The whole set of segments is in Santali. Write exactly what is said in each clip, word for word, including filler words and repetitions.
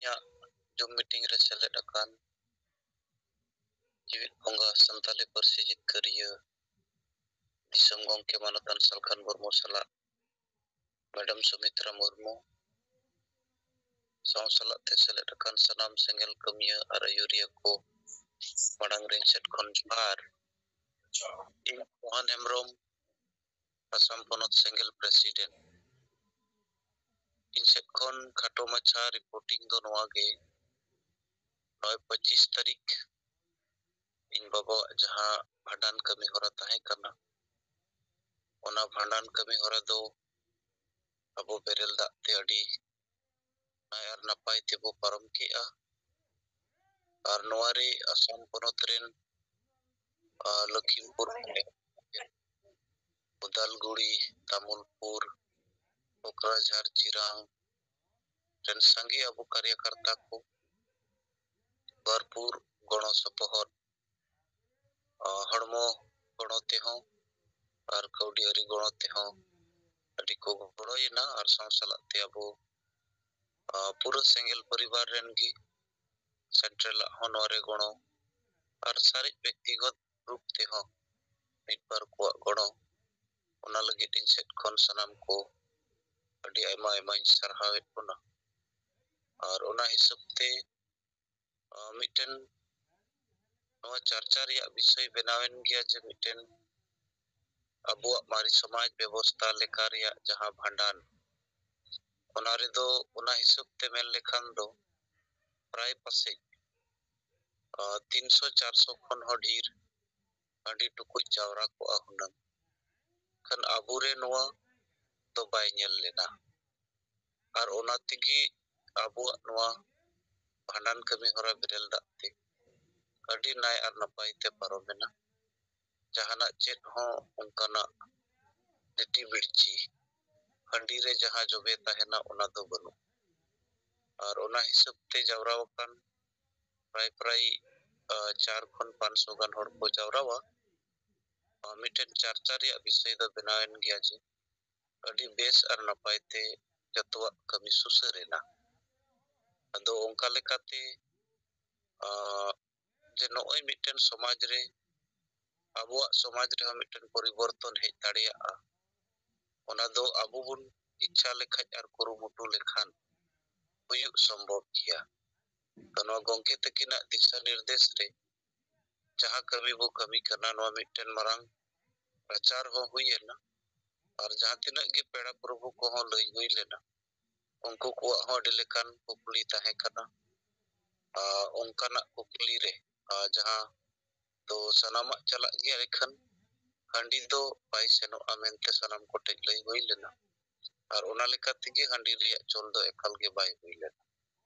ᱤᱧᱟᱹᱜ ᱡᱩᱢ ᱢᱤᱴᱤᱝ ᱨᱮ ᱥᱮᱞᱮᱫ ᱟᱠᱟᱱ ᱡᱤᱣᱤᱫ ᱵᱚᱸᱜᱟ ᱥᱟᱱᱛᱟᱞᱤ ᱯᱟᱹᱨᱥᱤ ᱡᱤᱛᱠᱟᱹᱨᱤᱭᱟᱹ ᱫᱤᱥᱚᱢ ᱜᱚᱢᱠᱮ ᱢᱟᱱᱚᱛᱟᱱ ᱥᱟᱞᱠᱷᱟᱱ ᱢᱩᱨᱢᱩ ᱥᱟᱞᱟᱜ ᱢᱮᱰᱟᱢ ᱥᱩᱢᱤᱛᱨᱟ ᱢᱩᱨᱢᱩ ᱥᱟᱶ ᱥᱟᱞᱟᱜ ᱛᱮ ᱥᱮᱞᱮᱫ ᱟᱠᱟᱱ ᱥᱟᱱᱟᱢ ᱥᱮᱸᱜᱮᱞ ᱠᱟᱹᱢᱤᱭᱟᱹ ᱟᱨ ᱟᱹᱭᱩᱨᱤᱭᱟᱹ ᱠᱚ ᱢᱟᱲᱟᱝ ᱨᱮ ᱤᱧ ᱥᱮᱫ ᱠᱷᱚᱱ ᱡᱚᱦᱟᱨ᱾ ᱤᱧ ᱢᱳᱦᱚᱱ ᱦᱮᱢᱵᱨᱚᱢ, ᱟᱥᱟᱢ ᱯᱚᱱᱚᱛ ᱥᱮᱸᱜᱮᱞ ᱯᱨᱮᱥᱤᱰᱮᱱᱴ᱾ ᱤᱧ ᱥᱮᱫ ᱠᱷᱚᱱ ᱠᱷᱟᱴᱚ ᱢᱟᱪᱷᱟ ᱨᱤᱯᱳᱨᱴᱤᱝ ᱫᱚ ᱱᱚᱣᱟ ᱜᱮ, ᱱᱚᱜᱼᱚᱭ ᱯᱚᱸᱪᱤᱥ ᱛᱟᱹᱨᱤᱠᱷ ᱤᱧ ᱵᱟᱵᱟᱣᱟᱜ ᱡᱟᱦᱟᱸ ᱵᱷᱟᱸᱰᱟᱱ ᱠᱟᱹᱢᱤ ᱦᱚᱨᱟ ᱛᱟᱦᱮᱸ ᱠᱟᱱᱟ, ᱚᱱᱟ ᱵᱷᱟᱸᱰᱟᱱ ᱠᱟᱹᱢᱤ ᱦᱚᱨᱟ ᱫᱚ ᱟᱵᱚ ᱵᱮᱨᱮᱞ ᱫᱟᱜ ᱛᱮ ᱟᱹᱰᱤ ᱱᱟᱭ ᱟᱨ ᱱᱟᱯᱟᱭ ᱛᱮᱵᱚ ᱯᱟᱨᱚᱢ ᱠᱮᱜᱼᱟ᱾ ᱟᱨ ᱱᱚᱣᱟ ᱨᱮ ᱟᱥᱟᱢ ᱯᱚᱱᱚᱛ ᱨᱮᱱ, ᱟᱨ ᱞᱚᱠᱷᱤᱢᱯᱩᱨ ᱠᱷᱚᱱ ᱮᱦᱚᱵ ᱠᱟᱛᱮ ᱩᱫᱟᱞᱜᱩᱲᱤ, ᱛᱟᱢᱩᱞᱯᱩᱨ, ᱠᱳᱠᱨᱟᱡᱷᱟᱨ, ᱪᱤᱨᱟᱝ ᱨᱮᱱ ᱥᱟᱸᱜᱮ ᱟᱵᱚ ᱠᱟᱨᱭᱟᱠᱟᱨᱛᱟ ᱠᱚ ᱵᱷᱚᱨᱯᱩᱨ ᱜᱚᱲᱚ ᱥᱚᱯᱚᱦᱚᱫ, ᱟᱨ ᱦᱚᱲᱢᱚ ᱜᱚᱲᱚ ᱛᱮᱦᱚᱸ ᱟᱨ ᱠᱟᱹᱣᱰᱤ ᱟᱹᱨᱤ ᱜᱚᱲᱚ ᱛᱮᱦᱚᱸ ᱟᱹᱰᱤ ᱠᱚ ᱜᱚᱲᱚᱭᱮᱱᱟ᱾ ᱟᱨ ᱥᱟᱶ ᱥᱟᱞᱟᱜ ᱛᱮ ᱟᱵᱚ, ᱟᱨ ᱯᱩᱨᱟᱹ ᱥᱮᱸᱜᱮᱞ ᱯᱚᱨᱤᱵᱟᱨ ᱨᱮᱱ ᱜᱮ ᱥᱮᱱᱴᱨᱟᱞᱟᱜ ᱦᱚᱸ ᱱᱚᱣᱟ ᱨᱮ ᱜᱚᱲᱚ ᱟᱨ ᱥᱟᱨᱮᱡ ᱵᱮᱠᱛᱤᱜᱚᱛ ᱨᱩᱯ ᱛᱮᱦᱚᱸ ᱢᱤᱫ ᱵᱟᱨ ᱠᱚᱣᱟᱜ ᱜᱚᱲᱚ, ᱚᱱᱟ ᱞᱟᱹᱜᱤᱫ ᱤᱧ ᱥᱮᱫ ᱠᱷᱚᱱ ᱥᱟᱱᱟᱢ ᱠᱚ ᱟᱹᱰᱤ ᱟᱭᱢᱟ ᱟᱭᱢᱟᱧ ᱥᱟᱨᱦᱟᱣᱮᱫ ᱵᱚᱱᱟ᱾ ᱟᱨ ᱚᱱᱟ ᱦᱤᱥᱟᱹᱵ ᱛᱮ, ᱟᱨ ᱢᱤᱫᱴᱮᱱ ᱱᱚᱣᱟ ᱪᱟᱨᱪᱟ ᱨᱮᱭᱟᱜ ᱵᱤᱥᱚᱭ ᱵᱮᱱᱟᱣᱮᱱ ᱜᱮᱭᱟ ᱡᱮ ᱢᱤᱫᱴᱮᱱ ᱟᱵᱚᱣᱟᱜ ᱢᱟᱨᱮ ᱥᱚᱢᱟᱡᱽ ᱵᱮᱵᱚᱥᱛᱷᱟ ᱞᱮᱠᱟ ᱨᱮᱭᱟᱜ ᱡᱟᱦᱟᱸ ᱵᱷᱟᱸᱰᱟᱱ, ᱚᱱᱟ ᱨᱮᱫᱚ ᱚᱱᱟ ᱦᱤᱥᱟᱹᱵ ᱛᱮ ᱢᱮᱱ ᱞᱮᱠᱷᱟᱱ ᱫᱚ ᱯᱨᱟᱭ ᱯᱟᱥᱮᱡ, ᱟᱨ ᱛᱤᱱᱥᱚ ᱪᱟᱨᱥᱚ ᱠᱷᱚᱱ ᱦᱚᱸ ᱰᱷᱮᱨ ᱦᱟᱺᱰᱤ ᱴᱩᱠᱩᱡ ᱡᱟᱣᱨᱟ ᱠᱚᱜᱼᱟ ᱦᱩᱱᱟᱹᱝ᱾ ᱠᱷᱟᱱ ᱟᱵᱚᱨᱮ ᱱᱚᱣᱟ ᱫᱚ ᱵᱟᱭ ᱧᱮᱞ ᱞᱮᱱᱟ᱾ ᱟᱨ ᱚᱱᱟ ᱛᱮᱜᱮ ᱟᱵᱚᱣᱟᱜ ᱱᱚᱣᱟ ᱵᱷᱟᱸᱰᱟᱱ ᱠᱟᱹᱢᱤ ᱦᱚᱨᱟ ᱵᱮᱨᱮᱞ ᱫᱟᱜ ᱛᱮ ᱟᱹᱰᱤ ᱱᱟᱭ ᱟᱨ ᱱᱟᱯᱟᱭ ᱛᱮ ᱯᱟᱨᱚᱢᱮᱱᱟ᱾ ᱡᱟᱦᱟᱱᱟᱜ ᱪᱮᱫ ᱦᱚᱸ ᱚᱱᱠᱟᱱᱟᱜ ᱞᱤᱴᱤ ᱵᱤᱲᱪᱤ, ᱦᱟᱺᱰᱤ ᱨᱮ ᱡᱟᱦᱟᱸ ᱡᱚᱵᱮ ᱛᱟᱦᱮᱱᱟ, ᱚᱱᱟ ᱫᱚ ᱵᱟᱹᱱᱩᱜ᱾ ᱟᱨ ᱚᱱᱟ ᱦᱤᱥᱟᱹᱵ ᱛᱮ ᱡᱟᱣᱨᱟ ᱟᱠᱟᱱ ᱯᱨᱟᱭ ᱯᱨᱟᱭ, ᱟᱨ, ᱪᱟᱨ ᱠᱷᱚᱱ ᱯᱟᱸᱪᱥᱚ ᱜᱟᱱ ᱦᱚᱲ ᱠᱚ ᱡᱟᱣᱨᱟᱣᱟ᱾ ᱟᱨ ᱢᱤᱫᱴᱮᱱ ᱪᱟᱨᱪᱟ ᱨᱮᱭᱟᱜ ᱵᱤᱥᱚᱭ ᱫᱚ ᱵᱮᱱᱟᱣᱮᱱ ᱜᱮᱭᱟ ᱡᱮ ᱟᱹᱰᱤ ᱵᱮᱥ ᱟᱨ ᱱᱟᱯᱟᱭ ᱛᱮ ᱡᱚᱛᱚᱣᱟᱜ ᱠᱟᱹᱢᱤ ᱥᱩᱥᱟᱹᱨ ᱮᱱᱟ᱾ ᱫᱚ ᱚᱱᱠᱟ ᱞᱮᱠᱟᱛᱮ, ᱟᱸ, ᱡᱮ ᱱᱚᱜᱼᱚᱭ ᱢᱤᱫᱴᱮᱱ ᱥᱚᱢᱟᱡᱽ ᱨᱮ, ᱟᱵᱚᱣᱟᱜ ᱥᱚᱢᱟᱡᱽ ᱨᱮᱦᱚᱸ ᱢᱤᱫᱴᱮᱱ ᱯᱚᱨᱤᱵᱚᱨᱛᱚᱱ ᱦᱮᱡ ᱫᱟᱲᱮᱭᱟᱜᱼᱟ, ᱚᱱᱟ ᱫᱚ ᱟᱵᱚ ᱵᱚᱱ ᱤᱪᱪᱷᱟ ᱞᱮᱠᱷᱟᱡ ᱟᱨ ᱠᱩᱨᱩᱢᱩᱴᱩ ᱞᱮᱠᱷᱟᱱ ᱦᱩᱭᱩᱜ ᱥᱚᱢᱵᱷᱚᱵ ᱜᱮᱭᱟ᱾ ᱛᱚ ᱱᱚᱣᱟ ᱜᱚᱢᱠᱮ ᱛᱟᱹᱠᱤᱱᱟᱜ ᱫᱤᱥᱟᱹ ᱱᱤᱨᱫᱮᱥ ᱨᱮ ᱡᱟᱦᱟᱸ ᱠᱟᱹᱢᱤ ᱵᱚ ᱠᱟᱹᱢᱤ ᱠᱟᱱᱟ, ᱱᱚᱣᱟ ᱢᱤᱫᱴᱮᱱ ᱢᱟᱨᱟᱝ ᱯᱨᱚᱪᱟᱨ ᱦᱚᱸ ᱦᱩᱭ ᱮᱱᱟ᱾ ᱟᱨ ᱡᱟᱦᱟᱸ ᱛᱤᱱᱟᱹᱜ ᱜᱮ ᱯᱮᱲᱟ ᱯᱨᱚᱵᱷᱩ ᱠᱚᱦᱚᱸ ᱞᱟᱹᱭ ᱦᱩᱭ ᱞᱮᱱᱟ, ᱩᱱᱠᱩ ᱠᱚᱣᱟᱜ ᱦᱚᱸ ᱟᱹᱰᱤ ᱞᱮᱠᱟᱱ ᱠᱩᱠᱞᱤ ᱛᱟᱦᱮᱸ ᱠᱟᱱᱟ᱾ ᱟᱨ ᱚᱱᱠᱟᱱᱟᱜ ᱠᱩᱠᱞᱤ ᱨᱮ, ᱟᱨ ᱡᱟᱦᱟᱸ ᱫᱚ ᱥᱟᱱᱟᱢᱟᱜ ᱪᱟᱞᱟᱜ ᱜᱮᱭᱟ, ᱮᱱᱠᱷᱟᱱ ᱦᱟᱺᱰᱤ ᱫᱚ ᱵᱟᱭ ᱥᱮᱱᱚᱜᱼᱟ ᱢᱮᱱᱛᱮ ᱥᱟᱱᱟᱢ ᱠᱚᱴᱷᱮᱱ ᱞᱟᱹᱭ ᱦᱩᱭ ᱞᱮᱱᱟ᱾ ᱟᱨ ᱚᱱᱟ ᱞᱮᱠᱟ ᱛᱮᱜᱮ ᱦᱟᱺᱰᱤ ᱨᱮᱭᱟᱜ ᱪᱚᱞ ᱫᱚ ᱮᱠᱟᱞ ᱜᱮ ᱵᱟᱭ ᱦᱩᱭ ᱞᱮᱱᱟ᱾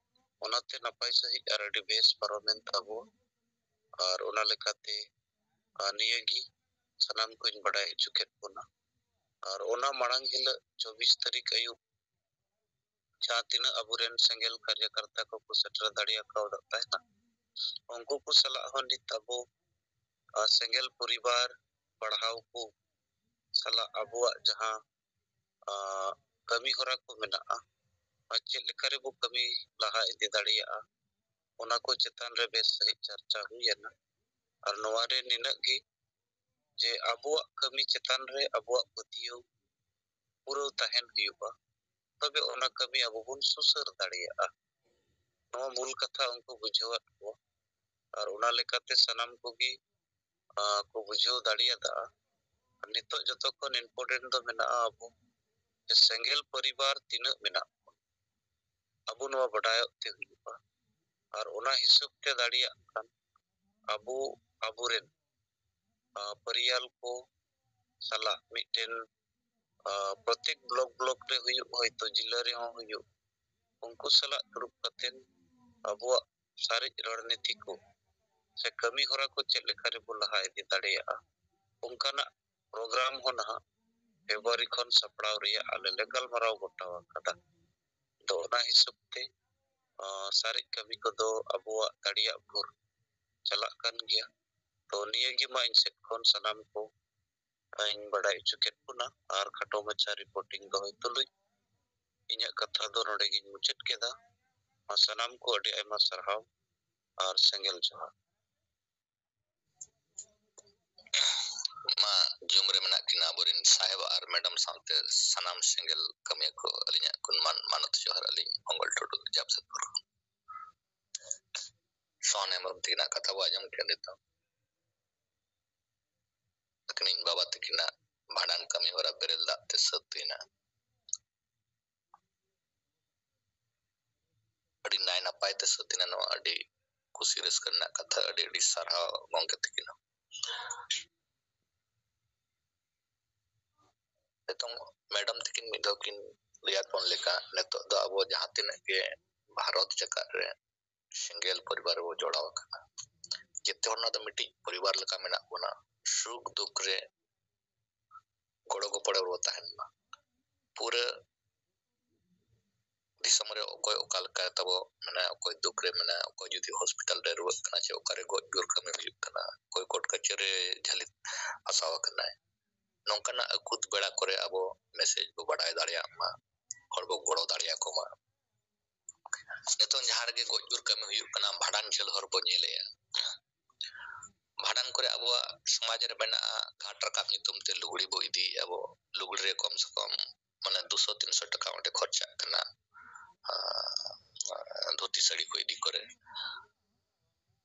ᱚᱱᱟᱛᱮ ᱱᱟᱯᱟᱭ ᱥᱟᱺᱦᱤᱡ ᱟᱨ ᱟᱹᱰᱤ ᱵᱮᱥ ᱯᱟᱨᱚᱢᱮᱱ ᱛᱟᱵᱚ᱾ ᱟᱨ ᱚᱱᱟ ᱞᱮᱠᱟᱛᱮ, ᱟᱨ ᱱᱤᱭᱟᱹᱜᱮ ᱥᱟᱱᱟᱢ ᱠᱚᱧ ᱵᱟᱰᱟᱭ ᱦᱚᱪᱚ ᱠᱮᱫ ᱵᱚᱱᱟ᱾ ᱟᱨ ᱚᱱᱟ ᱢᱟᱲᱟᱝ ᱦᱤᱞᱳᱜ ᱪᱚᱵᱵᱤᱥ ᱛᱟᱹᱨᱤᱠᱷ ᱟᱹᱭᱩᱵ ᱡᱟᱦᱟᱸ ᱛᱤᱱᱟᱹᱜ ᱟᱵᱚᱨᱮᱱ ᱥᱮᱸᱜᱮᱞ ᱠᱟᱨᱭᱟᱠᱚᱨᱛᱟ ᱠᱚᱠᱚ ᱥᱮᱴᱮᱨ ᱫᱟᱲᱮ ᱟᱠᱟᱣᱫ ᱛᱟᱦᱮᱱᱟ, ᱩᱱᱠᱩ ᱠᱚ ᱥᱟᱞᱟᱜ ᱦᱚᱸ ᱱᱤᱛ ᱟᱵᱚ, ᱟᱨ ᱥᱮᱸᱜᱮᱞ ᱯᱚᱨᱤᱵᱟᱨ ᱯᱟᱲᱦᱟᱣ ᱠᱚ ᱥᱟᱞᱟᱜ ᱟᱵᱚᱣᱟᱜ ᱡᱟᱦᱟᱸ, ᱟᱨ ᱠᱟᱹᱢᱤ ᱦᱚᱨᱟ ᱠᱚ ᱢᱮᱱᱟᱜᱼᱟ, ᱟᱨ ᱪᱮᱫ ᱞᱮᱠᱟ ᱨᱮᱵᱚ ᱠᱟᱹᱢᱤ ᱞᱟᱦᱟ ᱤᱫᱤ ᱫᱟᱲᱮᱭᱟᱜᱼᱟ, ᱚᱱᱟ ᱠᱚ ᱪᱮᱛᱟᱱ ᱨᱮ ᱵᱮᱥ ᱥᱟᱺᱦᱤᱡ ᱪᱟᱨᱪᱟ ᱦᱩᱭ ᱮᱱᱟ᱾ ᱟᱨ ᱱᱚᱣᱟ ᱨᱮ ᱱᱤᱱᱟᱹᱜ ᱜᱮ, ᱡᱮ ᱟᱵᱚᱣᱟᱜ ᱠᱟᱹᱢᱤ ᱪᱮᱛᱟᱱ ᱨᱮ ᱟᱵᱚᱣᱟᱜ ᱯᱟᱹᱛᱭᱟᱹᱣ ᱯᱩᱨᱟᱹᱣ ᱛᱟᱦᱮᱱ ᱦᱩᱭᱩᱜᱼᱟ, ᱛᱚᱵᱮ ᱚᱱᱟ ᱠᱟᱹᱢᱤ ᱟᱵᱚ ᱵᱚᱱ ᱥᱩᱥᱟᱹᱨ ᱫᱟᱲᱮᱭᱟᱜᱼᱟ᱾ ᱱᱚᱣᱟ ᱢᱩᱞ ᱠᱟᱛᱷᱟ ᱩᱱᱠᱩ ᱵᱩᱡᱷᱟᱹᱣᱟᱫ ᱠᱚᱣᱟ᱾ ᱟᱨ ᱚᱱᱟ ᱞᱮᱠᱟᱛᱮ ᱥᱟᱱᱟᱢ ᱠᱚᱜᱮ, ᱟᱸ, ᱠᱚ ᱵᱩᱡᱷᱟᱹᱣ ᱫᱟᱲᱮᱭᱟᱫᱟ᱾ ᱟᱨ ᱱᱤᱛᱚᱜ ᱡᱚᱛᱚ ᱠᱷᱚᱱ important ᱫᱚ ᱢᱮᱱᱟᱜᱼᱟ ᱟᱵᱚ ᱡᱮ ᱥᱮᱸᱜᱮᱞ ᱯᱚᱨᱤᱵᱟᱨ ᱛᱤᱱᱟᱹᱜ ᱢᱮᱱᱟᱜ ᱵᱚᱱᱟ, ᱟᱵᱚ ᱱᱚᱣᱟ ᱵᱟᱰᱟᱭᱚᱜ ᱛᱮ ᱦᱩᱭᱩᱜᱼᱟ᱾ ᱟᱨ ᱚᱱᱟ ᱦᱤᱥᱟᱹᱵ ᱛᱮ ᱫᱟᱲᱮᱭᱟᱜ ᱠᱷᱟᱱ ᱟᱵᱚ, ᱟᱵᱚᱨᱮᱱ, ᱟᱸ, ᱯᱟᱹᱨᱤᱭᱟᱞ ᱠᱚ ᱥᱟᱞᱟᱜ ᱢᱤᱫᱴᱮᱱ, ᱟᱸ, ᱯᱨᱚᱛᱮᱠ block block ᱨᱮ ᱦᱩᱭᱩᱜ, ᱦᱚᱭᱛᱳ ᱡᱤᱞᱟᱹ ᱨᱮᱦᱚᱸ ᱦᱩᱭᱩᱜ, ᱩᱱᱠᱩ ᱥᱟᱞᱟᱜ ᱫᱩᱲᱩᱵ ᱠᱟᱛᱮ ᱟᱵᱚᱣᱟᱜ ᱥᱟᱨᱮᱡ ᱨᱚᱲᱱᱤᱛᱤ ᱠᱚ ᱥᱮ ᱠᱟᱹᱢᱤ ᱦᱚᱨᱟ ᱠᱚ ᱪᱮᱫ ᱞᱮᱠᱟ ᱨᱮᱵᱚ ᱞᱟᱦᱟ ᱤᱫᱤ ᱫᱟᱲᱮᱭᱟᱜᱼᱟ, ᱚᱱᱠᱟᱱᱟᱜ program ᱦᱚᱸ ᱱᱟᱦᱟᱜ February ᱠᱷᱚᱱ ᱥᱟᱯᱲᱟᱣ ᱨᱮᱭᱟᱜ ᱟᱞᱮ ᱞᱮ ᱜᱟᱞᱢᱟᱨᱟᱣ ᱜᱚᱴᱟ ᱟᱠᱟᱫᱟ᱾ ᱛᱚ ᱚᱱᱟ ᱦᱤᱥᱟᱹᱵ ᱛᱮ, ᱟᱸ, ᱥᱟᱨᱮᱡ ᱠᱟᱹᱢᱤ ᱠᱚᱫᱚ ᱟᱵᱚᱣᱟᱜ ᱫᱟᱲᱮᱭᱟᱜ ᱵᱷᱳᱨ ᱪᱟᱞᱟᱜ ᱠᱟᱱ ᱜᱮᱭᱟ᱾ ᱛᱚ ᱱᱤᱭᱟᱹ ᱜᱮ ᱢᱟ ᱤᱧ ᱥᱮᱫ ᱠᱷᱚᱱ ᱥᱟᱱᱟᱢ ᱠᱚ ᱤᱧ ᱵᱟᱰᱟᱭ ᱦᱚᱪᱚ ᱠᱮᱫ ᱵᱚᱱᱟ᱾ ᱟᱨ ᱠᱷᱟᱴᱚ ᱢᱟᱪᱷᱟ reporting ᱫᱚᱦᱚᱭ ᱛᱩᱞᱩᱡ ᱤᱧᱟᱹᱜ ᱠᱟᱛᱷᱟ ᱫᱚ ᱱᱚᱰᱮ ᱜᱤᱧ ᱢᱩᱪᱟᱹᱫ ᱠᱮᱫᱟ᱾ ᱢᱟ ᱥᱟᱱᱟᱢ ᱠᱚ ᱟᱹᱰᱤ ᱟᱭᱢᱟ ᱥᱟᱨᱦᱟᱣ ᱟᱨ ᱥᱮᱸᱜᱮᱞ ᱡᱚᱦᱟᱨ᱾ ᱢᱟ ᱡᱩᱢ ᱨᱮ ᱢᱮᱱᱟᱜ ᱠᱤᱱᱟ ᱟᱵᱚᱨᱮᱱ ᱥᱟᱦᱮᱵ ᱟᱨ ᱢᱮᱰᱟᱢ ᱥᱟᱶᱛᱮ ᱥᱟᱱᱟᱢ ᱥᱮᱸᱜᱮᱞ ᱠᱟᱹᱢᱤᱭᱟᱹ ᱠᱚ ᱟᱹᱞᱤᱧᱟᱜ ᱠᱩᱱ ᱢᱟᱱ ᱢᱟᱱᱚᱛ ᱡᱚᱦᱟᱨ᱾ ᱟᱹᱞᱤᱧ ᱢᱚᱝᱜᱚᱞ ᱴᱩᱰᱩ ᱡᱟᱢᱥᱮᱫᱽᱯᱩᱨ ᱠᱷᱚᱱ᱾ ᱥᱚᱦᱟᱱ ᱦᱮᱢᱵᱨᱚᱢ ᱛᱟᱹᱠᱤᱱᱟᱜ ᱠᱟᱛᱷᱟ ᱵᱚ ᱟᱸᱡᱚᱢ ᱠᱮᱫ ᱱᱤᱛᱚᱜ᱾ ᱟᱹᱠᱤᱱᱤᱡ ᱵᱟᱵᱟ ᱛᱟᱹᱠᱤᱱᱟᱜ ᱵᱷᱟᱸᱰᱟᱱ ᱠᱟᱹᱢᱤ ᱦᱚᱨᱟ ᱵᱮᱨᱮᱞ ᱫᱟᱜ ᱛᱮ ᱥᱟᱹᱛ ᱮᱱᱟ᱾ ᱟᱹᱰᱤ ᱱᱟᱭ ᱱᱟᱯᱟᱭ ᱛᱮ ᱥᱟᱹᱛ ᱮᱱᱟ᱾ ᱱᱚᱣᱟ ᱟᱹᱰᱤ ᱠᱩᱥᱤ ᱨᱟᱹᱥᱠᱟᱹ ᱨᱮᱱᱟᱜ ᱠᱟᱛᱷᱟ᱾ ᱟᱹᱰᱤ ᱟᱹᱰᱤ ᱥᱟᱨᱦᱟᱣ ᱜᱚᱢᱠᱮ ᱛᱟᱹᱠᱤᱱ ᱦᱚᱸ᱾ ᱱᱤᱛᱚᱝ ᱢᱮᱰᱟᱢ ᱛᱟᱹᱠᱤᱱ ᱢᱤᱫ ᱫᱷᱟᱣ ᱠᱤᱱ ᱞᱟᱹᱭᱟᱫ ᱵᱚᱱ ᱞᱮᱠᱟ, ᱱᱤᱛᱚᱜ ᱫᱚ ᱟᱵᱚ ᱡᱟᱦᱟᱸ ᱛᱤᱱᱟᱹᱜ ᱜᱮ ᱵᱷᱟᱨᱚᱛ ᱡᱟᱠᱟᱛ ᱨᱮ ᱥᱮᱸᱜᱮᱞ ᱯᱚᱨᱤᱵᱟᱨ ᱨᱮᱵᱚ ᱡᱚᱲᱟᱣ ᱟᱠᱟᱱᱟ, ᱡᱮᱛᱮ ᱦᱚᱲ ᱱᱚᱣᱟ ᱫᱚ ᱢᱤᱫᱴᱤᱡ ᱯᱚᱨᱤᱵᱟᱨ ᱞᱮᱠᱟ ᱢᱮᱱᱟᱜ ᱵᱚᱱᱟ᱾ ᱥᱩᱠ ᱫᱩᱠ ᱨᱮ ᱜᱚᱲᱚ ᱜᱚᱯᱚᱲᱚ ᱨᱮᱵᱚ ᱛᱟᱦᱮᱱ ᱢᱟ᱾ ᱯᱩᱨᱟᱹ ᱫᱤᱥᱚᱢ ᱨᱮ ᱚᱠᱚᱭ ᱚᱠᱟ ᱞᱮᱠᱟ ᱛᱟᱵᱚ ᱢᱮᱱᱟᱜᱼᱟ, ᱚᱠᱚᱭ ᱫᱩᱠ ᱨᱮ ᱢᱮᱱᱟᱜᱼᱟ, ᱚᱠᱚᱭ ᱡᱩᱫᱤ ᱦᱚᱥᱯᱤᱴᱟᱞ ᱨᱮ ᱨᱩᱣᱟᱹᱜ ᱠᱟᱱᱟ, ᱪᱮ ᱚᱠᱟᱨᱮ ᱜᱚᱡ ᱜᱩᱨ ᱠᱟᱹᱢᱤ ᱦᱩᱭᱩᱜ ᱠᱟᱱᱟ, ᱚᱠᱚᱭ ᱠᱳᱨᱴ ᱠᱟᱪᱷᱟᱹᱨᱤ ᱨᱮ ᱡᱷᱟᱹᱞᱤ ᱯᱷᱟᱸᱥᱟᱣ ᱟᱠᱟᱱᱟᱭ, ᱱᱚᱝᱠᱟᱱᱟᱜ ᱟᱹᱠᱩᱛ ᱵᱮᱲᱟ ᱠᱚᱨᱮ ᱟᱵᱚ ᱢᱮᱥᱮᱡᱽ ᱵᱚ ᱵᱟᱰᱟᱭ ᱫᱟᱲᱮᱭᱟᱜ ᱢᱟ, ᱦᱚᱲ ᱵᱚ ᱜᱚᱲᱚ ᱫᱟᱲᱮᱭᱟᱠᱚ ᱢᱟ᱾ ᱱᱤᱛᱚᱝ ᱡᱟᱦᱟᱸ ᱨᱮᱜᱮ ᱜᱚᱡ ᱜᱩᱨ ᱠᱟᱹᱢᱤ ᱦᱩᱭᱩᱜ ᱠᱟᱱᱟ, ᱵᱷᱟᱸᱰᱟᱱ ᱡᱷᱟᱹᱞ ᱦᱚᱨ ᱵᱚ ᱧᱮᱞᱮᱜᱼᱟ᱾ ᱵᱷᱟᱸᱰᱟᱱ ᱠᱚᱨᱮ ᱟᱵᱚᱣᱟᱜ ᱥᱚᱢᱟᱡᱽ ᱨᱮ ᱢᱮᱱᱟᱜᱼᱟ, ᱜᱷᱟᱴ ᱨᱟᱠᱟᱵ ᱧᱩᱛᱩᱢ ᱛᱮ ᱞᱩᱜᱽᱲᱤ ᱵᱚ ᱤᱫᱤᱭᱮᱫᱼᱟ ᱵᱚ᱾ ᱞᱩᱜᱽᱲᱤ ᱨᱮ ᱠᱚᱢ ᱥᱮ ᱠᱚᱢ ᱢᱟᱱᱮ ᱫᱩᱥᱚ ᱛᱤᱱᱥᱚ ᱴᱟᱠᱟ ᱚᱸᱰᱮ ᱠᱷᱚᱨᱪᱟᱜ ᱠᱟᱱᱟ᱾ ᱟᱸ, ᱫᱷᱩᱛᱤ ᱥᱟᱹᱲᱤ ᱠᱚ ᱤᱫᱤ ᱠᱚᱨᱮ᱾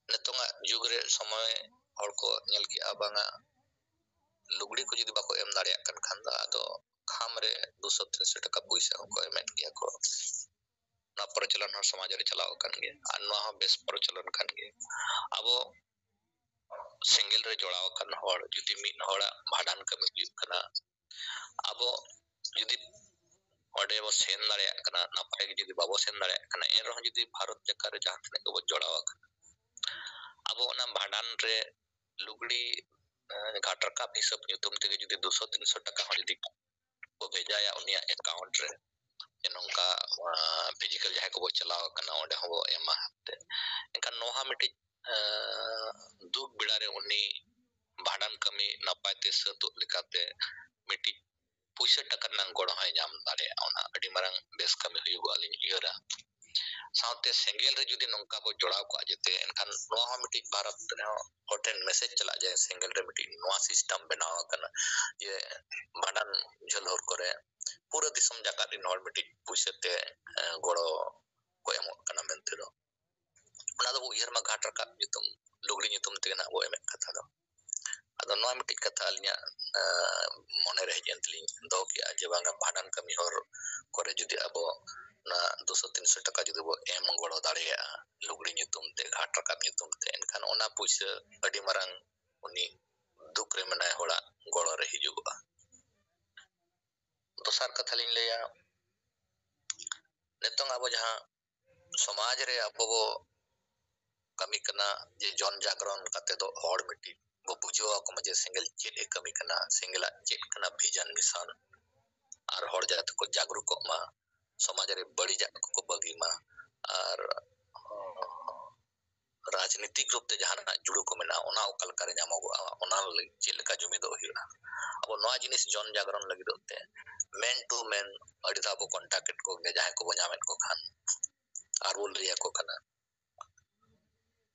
ᱱᱤᱛᱚᱝᱟᱜ ᱡᱩᱜᱽ ᱨᱮ ᱥᱚᱢᱚᱭ ᱦᱚᱲ ᱠᱚ ᱧᱮᱞ ᱠᱮᱜᱼᱟ, ᱵᱟᱝᱟ, ᱞᱩᱜᱽᱲᱤ ᱠᱚ ᱡᱩᱫᱤ ᱵᱟᱠᱚ ᱮᱢ ᱫᱟᱲᱮᱭᱟᱜ ᱠᱟᱱ ᱠᱷᱟᱱ ᱫᱚ ᱟᱫᱚ ᱠᱷᱟᱢ ᱨᱮ ᱫᱩᱥᱚ ᱛᱤᱱᱥᱚ ᱴᱟᱠᱟ ᱯᱩᱭᱥᱟᱹ ᱦᱚᱸᱠᱚ ᱮᱢᱮᱫ ᱜᱮᱭᱟ ᱠᱚ᱾ ᱱᱚᱣᱟ ᱯᱨᱚᱪᱚᱞᱚᱱ ᱦᱚᱸ ᱥᱚᱢᱟᱡᱽ ᱨᱮ ᱪᱟᱞᱟᱣ ᱟᱠᱟᱱ ᱜᱮᱭᱟ ᱟᱨ ᱱᱚᱣᱟ ᱦᱚᱸ ᱵᱮᱥ ᱯᱨᱚᱪᱚᱞᱚᱱ ᱠᱟᱱ ᱜᱮᱭᱟ᱾ ᱟᱵᱚ ᱥᱮᱸᱜᱮᱞ ᱨᱮ ᱡᱚᱲᱟᱣ ᱟᱠᱟᱱ ᱦᱚᱲ ᱡᱩᱫᱤ ᱢᱤᱫ ᱦᱚᱲᱟᱜ ᱵᱷᱟᱸᱰᱟᱱ ᱠᱟᱹᱢᱤ ᱦᱩᱭᱩᱜ ᱠᱟᱱᱟ, ᱟᱵᱚ ᱡᱩᱫᱤ ᱚᱸᱰᱮ ᱵᱚ ᱥᱮᱱ ᱫᱟᱲᱮᱭᱟᱜ ᱠᱟᱱᱟ, ᱱᱟᱯᱟᱭ ᱜᱮ ᱡᱩᱫᱤ ᱵᱟᱵᱚ ᱥᱮᱱ ᱫᱟᱲᱮᱭᱟᱜ ᱠᱟᱱᱟ, ᱮᱱ ᱨᱮᱦᱚᱸ ᱡᱩᱫᱤ ᱵᱷᱟᱨᱚᱛ ᱡᱟᱠᱟᱛ ᱨᱮ ᱡᱟᱦᱟᱸ ᱛᱤᱱᱟᱹᱜ ᱜᱮᱵᱚ ᱡᱚᱲᱟᱣ ᱟᱠᱟᱱᱟ, ᱟᱵᱚ ᱚᱱᱟ ᱵᱷᱟᱸᱰᱟᱱ ᱨᱮ ᱞᱩᱜᱽᱲᱤ, ᱮᱸ, ᱜᱷᱟᱴ ᱨᱟᱠᱟᱵ ᱦᱤᱥᱟᱹᱵ ᱧᱩᱛᱩᱢ ᱛᱮᱜᱮ ᱡᱩᱫᱤ ᱫᱩᱥᱚ ᱛᱤᱱᱥᱚ ᱴᱟᱠᱟ ᱦᱚᱸ ᱡᱩᱫᱤ ᱵᱚ ᱵᱷᱮᱡᱟᱭᱟ ᱩᱱᱤᱭᱟᱜ ᱮᱠᱟᱣᱩᱱᱴ ᱨᱮ, ᱡᱮ ᱱᱚᱝᱠᱟ, ᱟᱸ, ᱯᱷᱤᱡᱤᱠᱮᱞ ᱡᱟᱦᱟᱸᱭ ᱠᱚᱵᱚ ᱪᱟᱞᱟᱣ ᱟᱠᱟᱱᱟ, ᱚᱸᱰᱮ ᱦᱚᱸᱵᱚ ᱮᱢᱟ ᱦᱟᱱᱛᱮ᱾ ᱮᱱᱠᱷᱟᱱ ᱱᱚᱣᱟ ᱦᱚᱸ ᱢᱤᱫᱴᱤᱡ, ᱟᱸ, ᱫᱩᱠ ᱵᱮᱲᱟ ᱨᱮ ᱩᱱᱤ ᱵᱷᱟᱸᱰᱟᱱ ᱠᱟᱹᱢᱤ ᱱᱟᱯᱟᱭ ᱛᱮ ᱥᱟᱹᱛᱚᱜ ᱞᱮᱠᱟᱛᱮ ᱢᱤᱫᱴᱤᱡ ᱯᱩᱭᱥᱟᱹ ᱴᱟᱠᱟ ᱨᱮᱱᱟᱜ ᱜᱚᱲᱚ ᱦᱚᱸᱭ ᱧᱟᱢ ᱫᱟᱲᱮᱭᱟᱜᱼᱟ᱾ ᱚᱱᱟ ᱟᱹᱰᱤ ᱢᱟᱨᱟᱝ ᱵᱮᱥ ᱠᱟᱹᱢᱤ ᱦᱩᱭᱩᱜᱚᱜᱼᱟ ᱞᱤᱧ ᱩᱭᱦᱟᱹᱨᱟ᱾ ᱥᱟᱶᱛᱮ ᱥᱮᱸᱜᱮᱞ ᱨᱮ ᱡᱩᱫᱤ ᱱᱚᱝᱠᱟ ᱵᱚ ᱡᱚᱲᱟᱣ ᱠᱚᱜᱼᱟ ᱡᱮᱛᱮ, ᱮᱱᱠᱷᱟᱱ ᱱᱚᱣᱟ ᱦᱚᱸ ᱢᱤᱫᱴᱤᱡ ᱵᱷᱟᱨᱚᱛ ᱨᱮᱦᱚᱸ ᱦᱚᱲ ᱴᱷᱮᱱ message ᱪᱟᱞᱟᱜ ᱡᱮ ᱥᱮᱸᱜᱮᱞ ᱨᱮ ᱢᱤᱫᱴᱤᱡ ᱱᱚᱣᱟ system ᱵᱮᱱᱟᱣ ᱟᱠᱟᱱᱟ ᱡᱮ ᱵᱷᱟᱸᱰᱟᱱ ᱡᱷᱟᱹᱞ ᱦᱚᱨ ᱠᱚᱨᱮ ᱯᱩᱨᱟᱹ ᱫᱤᱥᱚᱢ ᱡᱟᱠᱟᱛ ᱨᱮᱱ ᱦᱚᱲ ᱢᱤᱫᱴᱤᱡ ᱯᱩᱭᱥᱟᱹ ᱛᱮ, ᱮ, ᱜᱚᱲᱚ ᱠᱚ ᱮᱢᱚᱜ ᱠᱟᱱᱟ ᱢᱮᱱᱛᱮ ᱫᱚ᱾ ᱚᱱᱟ ᱫᱚᱵᱚ ᱩᱭᱦᱟᱹᱨ ᱢᱟ ᱜᱷᱟᱴ ᱨᱟᱠᱟᱵ ᱧᱩᱛᱩᱢ, ᱞᱩᱜᱽᱲᱤ ᱧᱩᱛᱩᱢ ᱛᱮᱜᱮ ᱱᱟᱦᱟᱜ ᱵᱚ ᱮᱢᱮᱫ ᱠᱟᱛᱷᱟ ᱫᱚ᱾ ᱟᱫᱚ ᱱᱚᱣᱟ ᱢᱤᱫᱴᱤᱡ ᱠᱟᱛᱷᱟ ᱟᱹᱞᱤᱧᱟᱜ, ᱮ, ᱢᱚᱱᱮ ᱨᱮ ᱦᱮᱡ ᱮᱱ ᱛᱮᱞᱤᱧ ᱫᱚᱦᱚ ᱠᱮᱜᱼᱟ ᱡᱮ ᱵᱟᱝᱟ, ᱵᱷᱟᱸᱰᱟᱱ ᱠᱟᱹᱢᱤ ᱦᱚᱨ ᱠᱚᱨᱮ ᱡᱩᱫᱤ ᱟᱵᱚ ᱚᱱᱟ ᱫᱩᱥᱚ ᱛᱤᱱᱥᱚ ᱴᱟᱠᱟ ᱡᱩᱫᱤ ᱵᱚ ᱮᱢ ᱜᱚᱲᱚ ᱫᱟᱲᱮᱭᱟᱜᱼᱟ ᱞᱩᱜᱽᱲᱤ ᱧᱩᱛᱩᱢ ᱛᱮ, ᱜᱷᱟᱴ ᱨᱟᱠᱟᱵ ᱧᱩᱛᱩᱢ ᱛᱮ, ᱮᱱᱠᱷᱟᱱ ᱚᱱᱟ ᱯᱩᱭᱥᱟᱹ ᱟᱹᱰᱤ ᱢᱟᱨᱟᱝ ᱩᱱᱤ ᱫᱩᱠ ᱨᱮ ᱢᱮᱱᱟᱭ ᱦᱚᱲᱟᱜ ᱜᱚᱲᱚ ᱨᱮ ᱦᱤᱡᱩᱜᱚᱜᱼᱟ᱾ ᱫᱚᱥᱟᱨ ᱠᱟᱛᱷᱟ ᱞᱤᱧ ᱞᱟᱹᱭᱟ, ᱱᱤᱛᱚᱝ ᱟᱵᱚ ᱡᱟᱦᱟᱸ ᱥᱚᱢᱟᱡᱽ ᱨᱮ ᱟᱵᱚ ᱵᱚ ᱠᱟᱹᱢᱤ ᱠᱟᱱᱟ ᱡᱮ ᱡᱚᱱ ᱡᱟᱜᱽᱨᱚᱱ ᱠᱟᱛᱮ ᱫᱚ ᱦᱚᱲ ᱢᱤᱫᱴᱤᱡ ᱵᱚ ᱵᱩᱡᱷᱟᱹᱣ ᱟᱠᱚ ᱢᱟ ᱡᱮ ᱥᱮᱸᱜᱮᱞ ᱪᱮᱫ ᱮ ᱠᱟᱹᱢᱤ ᱠᱟᱱᱟ, ᱥᱮᱸᱜᱮᱞᱟᱜ ᱪᱮᱫ ᱠᱟᱱᱟ vision mission, ᱟᱨ ᱦᱚᱲ ᱡᱟᱛᱮ ᱠᱚ ᱡᱟᱜᱽᱨᱩᱠᱚᱜ ᱢᱟ, ᱥᱚᱢᱟᱡᱽ ᱨᱮ ᱵᱟᱹᱲᱤᱡᱟᱜ ᱠᱚᱠᱚ ᱵᱟᱹᱜᱤ ᱢᱟ, ᱟᱨ ᱨᱟᱡᱽᱱᱤᱛᱤᱠ ᱨᱩᱯ ᱛᱮ ᱡᱟᱦᱟᱱᱟᱜ ᱡᱩᱲᱩ ᱠᱚ ᱢᱮᱱᱟᱜᱼᱟ, ᱚᱱᱟ ᱚᱠᱟ ᱞᱮᱠᱟᱨᱮ ᱧᱟᱢᱚᱜᱚᱜᱼᱟ, ᱚᱱᱟ ᱞᱟᱹᱜᱤᱫ ᱪᱮᱫ ᱞᱮᱠᱟ ᱡᱩᱢᱤᱫᱚᱜ ᱦᱩᱭᱩᱜᱼᱟ᱾ ᱟᱵᱚ ᱱᱚᱣᱟ ᱡᱤᱱᱤᱥ ᱡᱚᱱ ᱡᱟᱜᱽᱨᱚᱱ ᱞᱟᱹᱜᱤᱫᱚᱜ ᱛᱮ man to man ᱟᱹᱰᱤ ᱫᱷᱟᱣ ᱵᱚ contact ᱮᱫ ᱠᱚᱜᱮᱭᱟ, ᱡᱟᱦᱟᱸᱭ ᱠᱚᱵᱚ ᱧᱟᱢᱮᱫ ᱠᱚ ᱠᱷᱟᱱ ᱟᱨ ᱵᱚ ᱞᱟᱹᱭ ᱟᱠᱚ ᱠᱟᱱᱟ᱾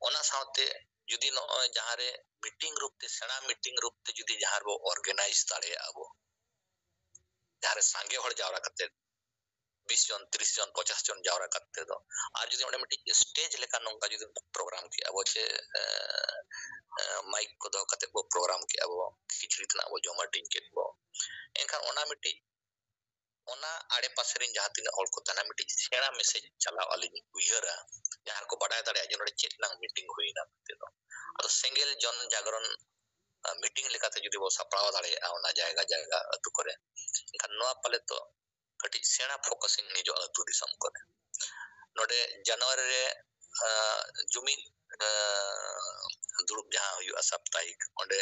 ᱚᱱᱟ ᱥᱟᱶᱛᱮ ᱡᱩᱫᱤ ᱱᱚᱜᱼᱚᱭ ᱡᱟᱦᱟᱸ ᱨᱮ meeting ᱨᱩᱯ ᱛᱮ, ᱥᱮᱬᱟ meeting ᱨᱩᱯ ᱛᱮ ᱡᱩᱫᱤ ᱡᱟᱦᱟᱸ ᱨᱮᱵᱚ organize ᱫᱟᱲᱮᱭᱟᱜᱼᱟ ᱵᱚ, ᱡᱟᱦᱟᱸ ᱨᱮ ᱥᱟᱸᱜᱮ ᱦᱚᱲ ᱡᱟᱣᱨᱟ ᱠᱟᱛᱮ, ᱵᱤᱥ ᱡᱚᱱ, ᱛᱤᱨᱤᱥ ᱡᱚᱱ, ᱯᱚᱧᱪᱟᱥ ᱡᱚᱱ ᱡᱟᱣᱨᱟ ᱠᱟᱛᱮ ᱫᱚ, ᱟᱨ ᱡᱩᱫᱤ ᱚᱸᱰᱮ ᱢᱤᱫᱴᱤᱡ stage ᱞᱮᱠᱟ ᱱᱚᱝᱠᱟ ᱡᱩᱫᱤ program ᱠᱮᱜᱼᱟ ᱵᱚ, ᱪᱮ, ᱮ, ᱮ, mike ᱠᱚ ᱫᱚᱦᱚ ᱠᱟᱛᱮ ᱵᱚ program ᱠᱮᱜᱼᱟ ᱵᱚ, ᱠᱷᱤᱪᱲᱤ ᱛᱟᱱᱟᱜ ᱵᱚ ᱡᱚᱢ ᱦᱟᱹᱴᱤᱧ ᱠᱮᱫ ᱵᱚ, ᱮᱱᱠᱷᱟᱱ ᱚᱱᱟ ᱢᱤᱫᱴᱤᱡ, ᱚᱱᱟ ᱟᱲᱮ ᱯᱟᱥᱮ ᱨᱮᱱ ᱡᱟᱦᱟᱸ ᱛᱤᱱᱟᱹᱜ ᱦᱚᱲ ᱠᱚ ᱛᱟᱦᱮᱱᱟ, ᱢᱤᱫᱴᱤᱡ ᱥᱮᱬᱟ message ᱪᱟᱞᱟᱣ ᱟᱹᱞᱤᱧ ᱩᱭᱦᱟᱹᱨᱟ, ᱡᱟᱦᱟᱸ ᱨᱮᱠᱚ ᱵᱟᱰᱟᱭ ᱫᱟᱲᱮᱭᱟᱜᱼᱟ ᱡᱮ ᱱᱚᱰᱮ ᱪᱮᱫ ᱨᱮᱱᱟᱜ meeting ᱦᱩᱭᱱᱟ ᱢᱮᱱᱛᱮ ᱫᱚ᱾ ᱟᱫᱚ ᱥᱮᱸᱜᱮᱞ ᱡᱚᱱ ᱡᱟᱜᱽᱨᱚᱱ, ᱟ, meeting ᱞᱮᱠᱟᱛᱮ ᱡᱩᱫᱤ ᱵᱚ ᱥᱟᱯᱲᱟᱣ ᱫᱟᱲᱮᱭᱟᱜᱼᱟ ᱚᱱᱟ ᱡᱟᱭᱜᱟ ᱡᱟᱭᱜᱟ ᱟᱹᱛᱩ ᱠᱚᱨᱮ, ᱮᱱᱠᱷᱟᱱ ᱱᱚᱣᱟ ᱯᱟᱞᱮ ᱛᱚ ᱠᱟᱹᱴᱤᱡ ᱥᱮᱬᱟ focusing ᱦᱤᱡᱩᱜᱼᱟ ᱟᱹᱛᱩ ᱫᱤᱥᱚᱢ ᱠᱚᱨᱮ᱾ ᱱᱚᱰᱮ ᱡᱟᱱᱩᱣᱟᱨᱤ ᱨᱮ, ᱟ, ᱡᱩᱢᱤᱫ, ᱟ, ᱫᱩᱲᱩᱵ ᱡᱟᱦᱟᱸ ᱦᱩᱭᱩᱜᱼᱟ ᱥᱟᱯᱛᱟᱦᱤᱠ, ᱚᱸᱰᱮ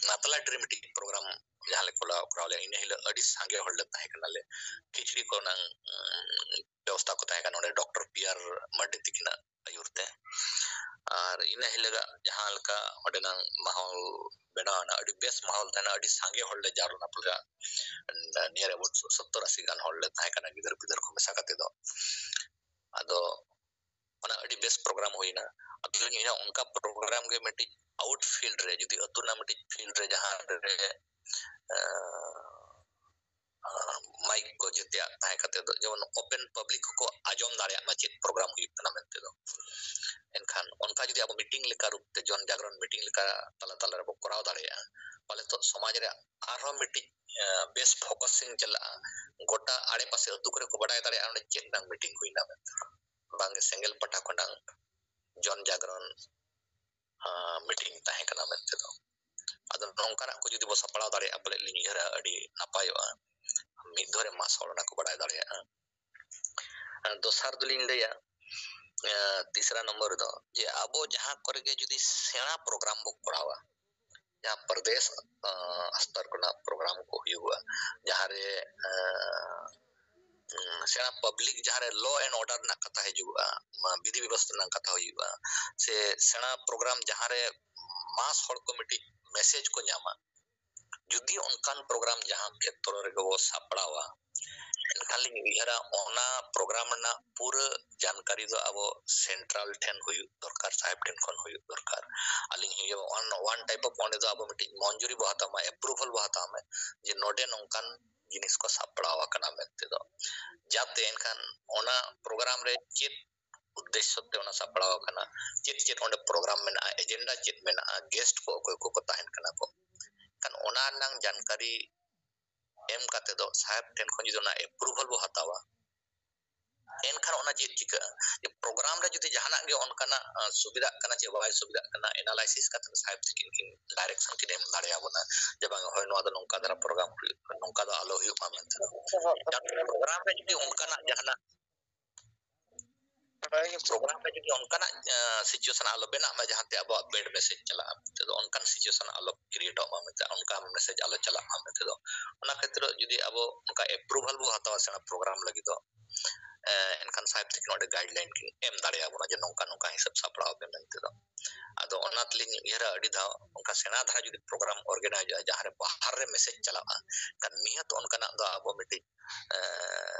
ᱱᱟᱛᱞᱟᱴ ᱨᱮ ᱢᱤᱫᱴᱤᱡ program ᱡᱟᱦᱟᱸ ᱞᱮ ᱠᱚᱨᱟᱣ, ᱠᱚᱨᱟᱣ ᱞᱮᱫᱼᱟ, ᱤᱱᱟᱹ ᱦᱤᱞᱳᱜ ᱟᱹᱰᱤ ᱥᱟᱸᱜᱮ ᱦᱚᱲ ᱞᱮ ᱛᱟᱦᱮᱸ ᱠᱟᱱᱟᱞᱮ᱾ ᱠᱷᱤᱪᱲᱤ ᱠᱚᱨᱮᱱᱟᱜ, ᱩᱸ, ᱵᱮᱵᱚᱥᱛᱷᱟ ᱠᱚ ᱛᱟᱦᱮᱸ ᱠᱟᱱᱟ ᱱᱚᱰᱮ ᱰᱚᱠᱴᱚᱨ ᱯᱤ ᱟᱨ ᱢᱟᱨᱰᱤ ᱛᱤᱠᱤᱱᱟᱜ ᱟᱹᱭᱩᱨ ᱛᱮ᱾ ᱟᱨ ᱤᱱᱟᱹ ᱦᱤᱞᱳᱜᱟᱜ ᱡᱟᱦᱟᱸ ᱞᱮᱠᱟ ᱚᱸᱰᱮᱱᱟᱝ ᱢᱟᱦᱚᱞ ᱵᱮᱱᱟᱣ ᱮᱱᱟ, ᱟᱹᱰᱤ ᱵᱮᱥ ᱢᱟᱦᱚᱞ ᱛᱟᱦᱮᱱᱟ, ᱟᱹᱰᱤ ᱥᱟᱸᱜᱮ ᱦᱚᱲ ᱞᱮ ᱡᱟᱣᱨᱟ ᱞᱮᱱᱟ, ᱯᱩᱨᱟᱹ near about ᱥᱚᱛᱛᱚᱨ ᱟᱥᱤ ᱜᱟᱱ ᱦᱚᱲ ᱞᱮ ᱛᱟᱦᱮᱸ ᱠᱟᱱᱟ, ᱜᱤᱫᱟᱹᱨ ᱯᱤᱫᱟᱹᱨ ᱠᱚ ᱢᱮᱥᱟ ᱠᱟᱛᱮ ᱫᱚ᱾ ᱟᱫᱚ ᱚᱱᱟ ᱟᱹᱰᱤ ᱵᱮᱥ ᱯᱨᱳᱜᱨᱟᱢ ᱦᱩᱭᱱᱟ᱾ ᱟᱫᱚ ᱤᱧ ᱦᱚᱸ ᱚᱱᱠᱟ ᱯᱨᱳᱜᱨᱟᱢ ᱜᱮ ᱢᱤᱫᱴᱤᱡ ᱟᱣᱩᱴ ᱯᱷᱤᱞᱰ ᱨᱮ, ᱡᱩᱫᱤ ᱟᱹᱛᱩ ᱨᱮᱱᱟᱜ ᱢᱤᱫᱴᱤᱡ ᱯᱷᱤᱞᱰ ᱨᱮ ᱡᱟᱦᱟᱸ ᱨᱮ ᱢᱟᱭᱤᱠ ᱠᱚ ᱡᱮᱛᱮᱭᱟᱜ ᱛᱟᱦᱮᱸ ᱠᱟᱛᱮ ᱫᱚ ᱡᱮᱢᱚᱱ ᱳᱯᱮᱱ ᱯᱟᱵᱽᱞᱤᱠ ᱦᱚᱸᱠᱚ ᱟᱸᱡᱚᱢ ᱫᱟᱲᱮᱭᱟᱜ ᱢᱟ ᱪᱮᱫ ᱯᱨᱳᱜᱨᱟᱢ ᱦᱩᱭᱩᱜ ᱠᱟᱱᱟ ᱢᱮᱱᱛᱮ ᱫᱚ᱾ ᱮᱱᱠᱷᱟᱱ ᱚᱱᱠᱟ ᱡᱩᱫᱤ ᱟᱵᱚ ᱢᱤᱴᱤᱝ ᱞᱮᱠᱟ ᱨᱩᱯ ᱛᱮ, ᱡᱚᱱ ᱡᱟᱜᱽᱨᱚᱱ ᱢᱤᱴᱤᱝ ᱞᱮᱠᱟ ᱛᱟᱞᱟ ᱛᱟᱞᱟ ᱨᱮᱵᱚ ᱠᱚᱨᱟᱣ ᱫᱟᱲᱮᱭᱟᱜᱼᱟ, ᱯᱟᱞᱮ ᱛᱚ ᱥᱚᱢᱟᱡᱽ ᱨᱮ ᱟᱨᱦᱚᱸ ᱢᱤᱫᱴᱤᱡ ᱵᱮᱥ ᱯᱷᱳᱠᱟᱥᱤᱝ ᱪᱟᱞᱟᱜᱼᱟ᱾ ᱜᱚᱴᱟ ᱟᱲᱮᱯᱟᱥᱮ ᱟᱹᱛᱩ ᱠᱚᱨᱮ ᱠᱚ ᱵᱟᱰᱟᱭ ᱫᱟᱲᱮᱭᱟᱜᱼᱟ ᱚᱸᱰᱮ ᱪᱮᱫ ᱨᱮᱱᱟᱜ ᱢᱤᱴᱤᱝ ᱦᱩᱭᱱᱟ ᱢᱮᱱᱛᱮ, ᱵᱟᱝᱜᱮ ᱥᱮᱸᱜᱮᱞ ᱯᱟᱦᱴᱟ ᱠᱷᱚᱱᱟᱜ ᱡᱚᱱ ᱡᱟᱜᱽᱨᱚᱱ ᱢᱤᱴᱤᱝ ᱛᱟᱦᱮᱸ ᱠᱟᱱᱟ ᱢᱮᱱᱛᱮ ᱫᱚ᱾ ᱟᱫᱚ ᱱᱚᱝᱠᱟᱱᱟᱜ ᱠᱚ ᱡᱩᱫᱤ ᱵᱚ ᱥᱟᱯᱲᱟᱣ ᱫᱟᱲᱮᱭᱟᱜᱼᱟ, ᱯᱟᱞᱮ ᱞᱤᱧ ᱩᱭᱦᱟᱹᱨᱟ ᱟᱹᱰᱤ ᱱᱟᱯᱟᱭᱚᱜᱼᱟ᱾ ᱢᱤᱫ ᱫᱷᱚᱨᱮ ᱢᱟᱥ ᱦᱚᱲ ᱚᱱᱟ ᱠᱚ ᱵᱟᱲᱟᱭ ᱫᱟᱲᱮᱭᱟᱜᱼᱟ᱾ ᱫᱚᱥᱟᱨ ᱫᱚᱞᱤᱧ ᱞᱟᱹᱭᱟ, ᱛᱤᱥᱨᱟ ᱱᱚᱢᱵᱚᱨ ᱨᱮᱫᱚ ᱡᱮ ᱟᱵᱚ ᱡᱟᱦᱟᱸ ᱠᱚᱨᱮ ᱜᱮ ᱡᱩᱫᱤ ᱥᱮᱬᱟ ᱯᱨᱳᱜᱨᱟᱢ ᱵᱚ ᱠᱚᱨᱟᱣᱟ, ᱡᱟᱦᱟᱸ ᱯᱨᱚᱫᱮᱥ ᱥᱛᱚᱨ ᱠᱷᱚᱱᱟᱜ ᱯᱨᱳᱜᱨᱟᱢ ᱠᱚ ᱦᱩᱭᱩᱜᱼᱟ, ᱡᱟᱦᱟᱸᱨᱮ ᱥᱮᱬᱟ ᱯᱟᱵᱽᱞᱤᱠ, ᱡᱟᱦᱟᱸᱨᱮ law and order ᱨᱮᱱᱟᱜ ᱠᱟᱛᱷᱟ ᱦᱤᱡᱩᱜᱚᱜᱼᱟ, ᱵᱤᱫᱷᱤ ᱵᱮᱵᱚᱥᱛᱷᱟ ᱨᱮᱱᱟᱜ ᱠᱟᱛᱷᱟ ᱦᱩᱭᱩᱜᱼᱟ, ᱥᱮ ᱥᱮᱬᱟ ᱯᱨᱳᱜᱨᱟᱢ ᱡᱟᱦᱟᱸᱨᱮ ᱢᱟᱥ ᱦᱚᱲ ᱠᱚ ᱢᱤᱫᱴᱤᱡ ᱢᱮᱥᱮᱡᱽ ᱠᱚ ᱧᱟᱢᱟ, ᱡᱩᱫᱤ ᱚᱱᱠᱟᱱ ᱯᱨᱳᱜᱨᱟᱢ ᱡᱟᱦᱟᱸ ᱠᱷᱮᱛᱨᱚ ᱨᱮᱜᱮ ᱵᱚ ᱥᱟᱯᱲᱟᱣᱟ, ᱮᱱᱠᱷᱟᱱ ᱞᱤᱧ ᱩᱭᱦᱟᱹᱨᱟ ᱚᱱᱟ ᱯᱨᱳᱜᱨᱟᱢ ᱨᱮᱱᱟᱜ ᱯᱩᱨᱟᱹ ᱡᱟᱱᱠᱟᱨᱤ ᱫᱚ ᱟᱵᱚ ᱥᱮᱱᱴᱨᱟᱞ ᱴᱷᱮᱱ ᱦᱩᱭᱩᱜ ᱫᱚᱨᱠᱟᱨ, ᱥᱟᱦᱮᱵᱽ ᱴᱷᱮᱱ ᱠᱷᱚᱱ ᱦᱩᱭᱩᱜ ᱫᱚᱨᱠᱟᱨ᱾ ᱟᱹᱞᱤᱧ ᱦᱩᱭᱩᱜ one type of ᱚᱸᱰᱮ ᱫᱚ ᱟᱵᱚ ᱢᱤᱫᱴᱤᱡ ᱢᱚᱧᱡᱩᱨᱤ ᱵᱚ ᱦᱟᱛᱟᱣ ᱢᱟ, ᱮᱯᱨᱩᱵᱷᱟᱞ ᱵᱚ ᱦᱟᱛᱟᱣ ᱢᱟ ᱡᱮ ᱱᱚᱰᱮ ᱱᱚᱝᱠᱟᱱ ᱡᱤᱱᱤᱥ ᱠᱚ ᱥᱟᱯᱲᱟᱣ ᱟᱠᱟᱱᱟ ᱢᱮᱱᱛᱮ ᱫᱚ, ᱡᱟᱛᱮ ᱮᱱᱠᱷᱟᱱ ᱚᱱᱟ ᱯᱨᱳᱜᱨᱟᱢ ᱨᱮ ᱪᱮᱫ ᱩᱫᱽᱫᱮᱥᱥᱚ ᱛᱮ ᱚᱱᱟ ᱥᱟᱯᱲᱟᱣ ᱟᱠᱟᱱᱟ, ᱪᱮᱫ ᱪᱮᱫ ᱚᱸᱰᱮ ᱯᱨᱳᱜᱨᱟᱢ ᱢᱮᱱᱟᱜᱼᱟ, ᱮᱡᱮᱱᱰᱟ ᱪᱮᱫ ᱢᱮᱱᱟᱜᱼᱟ, ᱜᱮᱥᱴ ᱠᱚ ᱚᱠᱚᱭ ᱠᱚᱠᱚ ᱛᱟᱦᱮᱱ ᱠᱟᱱᱟ ᱠᱚ, ᱮᱱᱠᱷᱟᱱ ᱚᱱᱟ ᱨᱮᱱᱟᱝ ᱡᱟᱱᱠᱟᱨᱤ ᱮᱢ ᱠᱟᱛᱮ ᱫᱚ ᱥᱟᱦᱮᱵᱽ ᱴᱷᱮᱱ ᱠᱷᱚᱱ ᱡᱩᱫᱤ ᱚᱱᱟ ᱮᱯᱨᱩᱵᱷᱟᱞ ᱵᱚ ᱦᱟᱛᱟᱣᱟ, ᱮᱱᱠᱷᱟᱱ ᱚᱱᱟ ᱪᱮᱫ ᱪᱤᱠᱟᱹᱜᱼᱟ? ᱡᱮ ᱯᱨᱳᱜᱨᱟᱢ ᱨᱮ ᱡᱩᱫᱤ ᱡᱟᱦᱟᱱᱟᱜ ᱜᱮ ᱚᱱᱠᱟᱱᱟᱜ ᱥᱩᱵᱤᱫᱷᱟᱜ ᱠᱟᱱᱟ ᱪᱮ ᱵᱟᱭ ᱥᱩᱵᱤᱫᱷᱟᱜ ᱠᱟᱱᱟ, ᱮᱱᱟᱞᱟᱭᱥᱤᱥ ᱠᱟᱛᱮ ᱥᱟᱦᱮᱵᱽ ᱛᱤᱠᱤᱱ ᱠᱤᱱ ᱰᱟᱭᱨᱮᱠᱥᱚᱱ ᱠᱤᱱ ᱮᱢ ᱫᱟᱲᱮᱭᱟᱵᱚᱱᱟ ᱡᱮ ᱵᱟᱝ, ᱦᱳᱭ, ᱱᱚᱣᱟ ᱫᱚ ᱱᱚᱝᱠᱟ ᱫᱷᱟᱨᱟ ᱯᱨᱳᱜᱨᱟᱢ ᱦᱩᱭᱩᱜ ᱠᱟᱱᱟ, ᱱᱚᱝᱠᱟ ᱫᱚ ᱟᱞᱚ ᱦᱩᱭᱩᱜ ᱢᱟ ᱢᱮᱱᱛᱮ᱾ ᱯᱨᱳᱜᱨᱟᱢ ᱨᱮ ᱡᱩᱫᱤ ᱚᱱᱠᱟᱱᱟᱜ ᱡᱟᱦᱟᱱᱟᱜ ᱯᱨᱳᱜᱨᱟᱢ ᱨᱮ ᱡᱩᱫᱤ ᱚᱱᱠᱟᱱᱟᱜ ᱥᱤᱪᱩᱭᱮᱥᱚᱱ ᱟᱞᱚ ᱵᱮᱱᱟᱜ ᱢᱟ ᱡᱟᱦᱟᱸᱛᱮ ᱟᱵᱚᱣᱟᱜ ᱵᱮᱰ ᱢᱮᱥᱮᱡᱽ ᱪᱟᱞᱟᱜᱼᱟ ᱢᱮᱱᱛᱮ ᱫᱚ, ᱚᱱᱠᱟᱱ ᱥᱤᱪᱩᱭᱮᱥᱚᱱ ᱟᱞᱚ ᱠᱨᱤᱭᱮᱴᱚᱜ ᱢᱟ ᱢᱮᱱᱛᱮ, ᱚᱱᱠᱟ ᱢᱮᱥᱮᱡᱽ ᱟᱞᱚ ᱪᱟᱞᱟᱜ ᱢᱟ ᱢᱮᱱᱛᱮ ᱫᱚ, ᱚᱱᱟ ᱠᱷᱟᱹᱛᱤᱨ ᱡᱩᱫᱤ ᱟᱵᱚ ᱚᱱᱠᱟ ᱮᱯᱨᱩᱵᱷᱟᱞ ᱵᱚ ᱦᱟᱛᱟᱣᱟ ᱥᱮᱬᱟ ᱯᱨᱳᱜᱨᱟᱢ ᱞᱟᱹᱜᱤᱫ ᱫᱚ, ᱮᱱᱠᱷᱟᱱ ᱥᱟᱦᱮᱵ ᱛᱟᱹᱠᱤᱱ ᱚᱸᱰᱮ ᱜᱟᱭᱤᱰ ᱞᱟᱭᱤᱱ ᱠᱤᱱ ᱮᱢ ᱫᱟᱲᱮᱭᱟᱵᱚᱱᱟ ᱡᱮ ᱱᱚᱝᱠᱟ ᱱᱚᱝᱠᱟ ᱦᱤᱥᱟᱹᱵ ᱥᱟᱯᱲᱟᱣ ᱯᱮ ᱢᱮᱱᱛᱮ ᱫᱚ᱾ ᱟᱫᱚ ᱚᱱᱟ ᱛᱮᱞᱤᱧ ᱩᱭᱦᱟᱹᱨᱟ, ᱟᱹᱰᱤ ᱫᱷᱟᱣ ᱚᱱᱠᱟ ᱥᱮᱬᱟ ᱫᱷᱟᱨᱟ ᱡᱩᱫᱤ ᱯᱨᱳᱜᱨᱟᱢ ᱚᱨᱜᱟᱱᱟᱭᱤᱡᱚᱜᱼᱟ, ᱡᱟᱦᱟᱸ ᱨᱮ ᱵᱟᱦᱟᱨ ᱨᱮ ᱢᱮᱥᱮᱡᱽ ᱪᱟᱞᱟᱜᱼᱟ, ᱠᱷᱟᱱ ᱱᱤᱦᱟᱹᱛ ᱚᱱᱠᱟᱱᱟᱜ ᱫᱚ ᱟᱵᱚ ᱢᱤᱫᱴᱤᱡ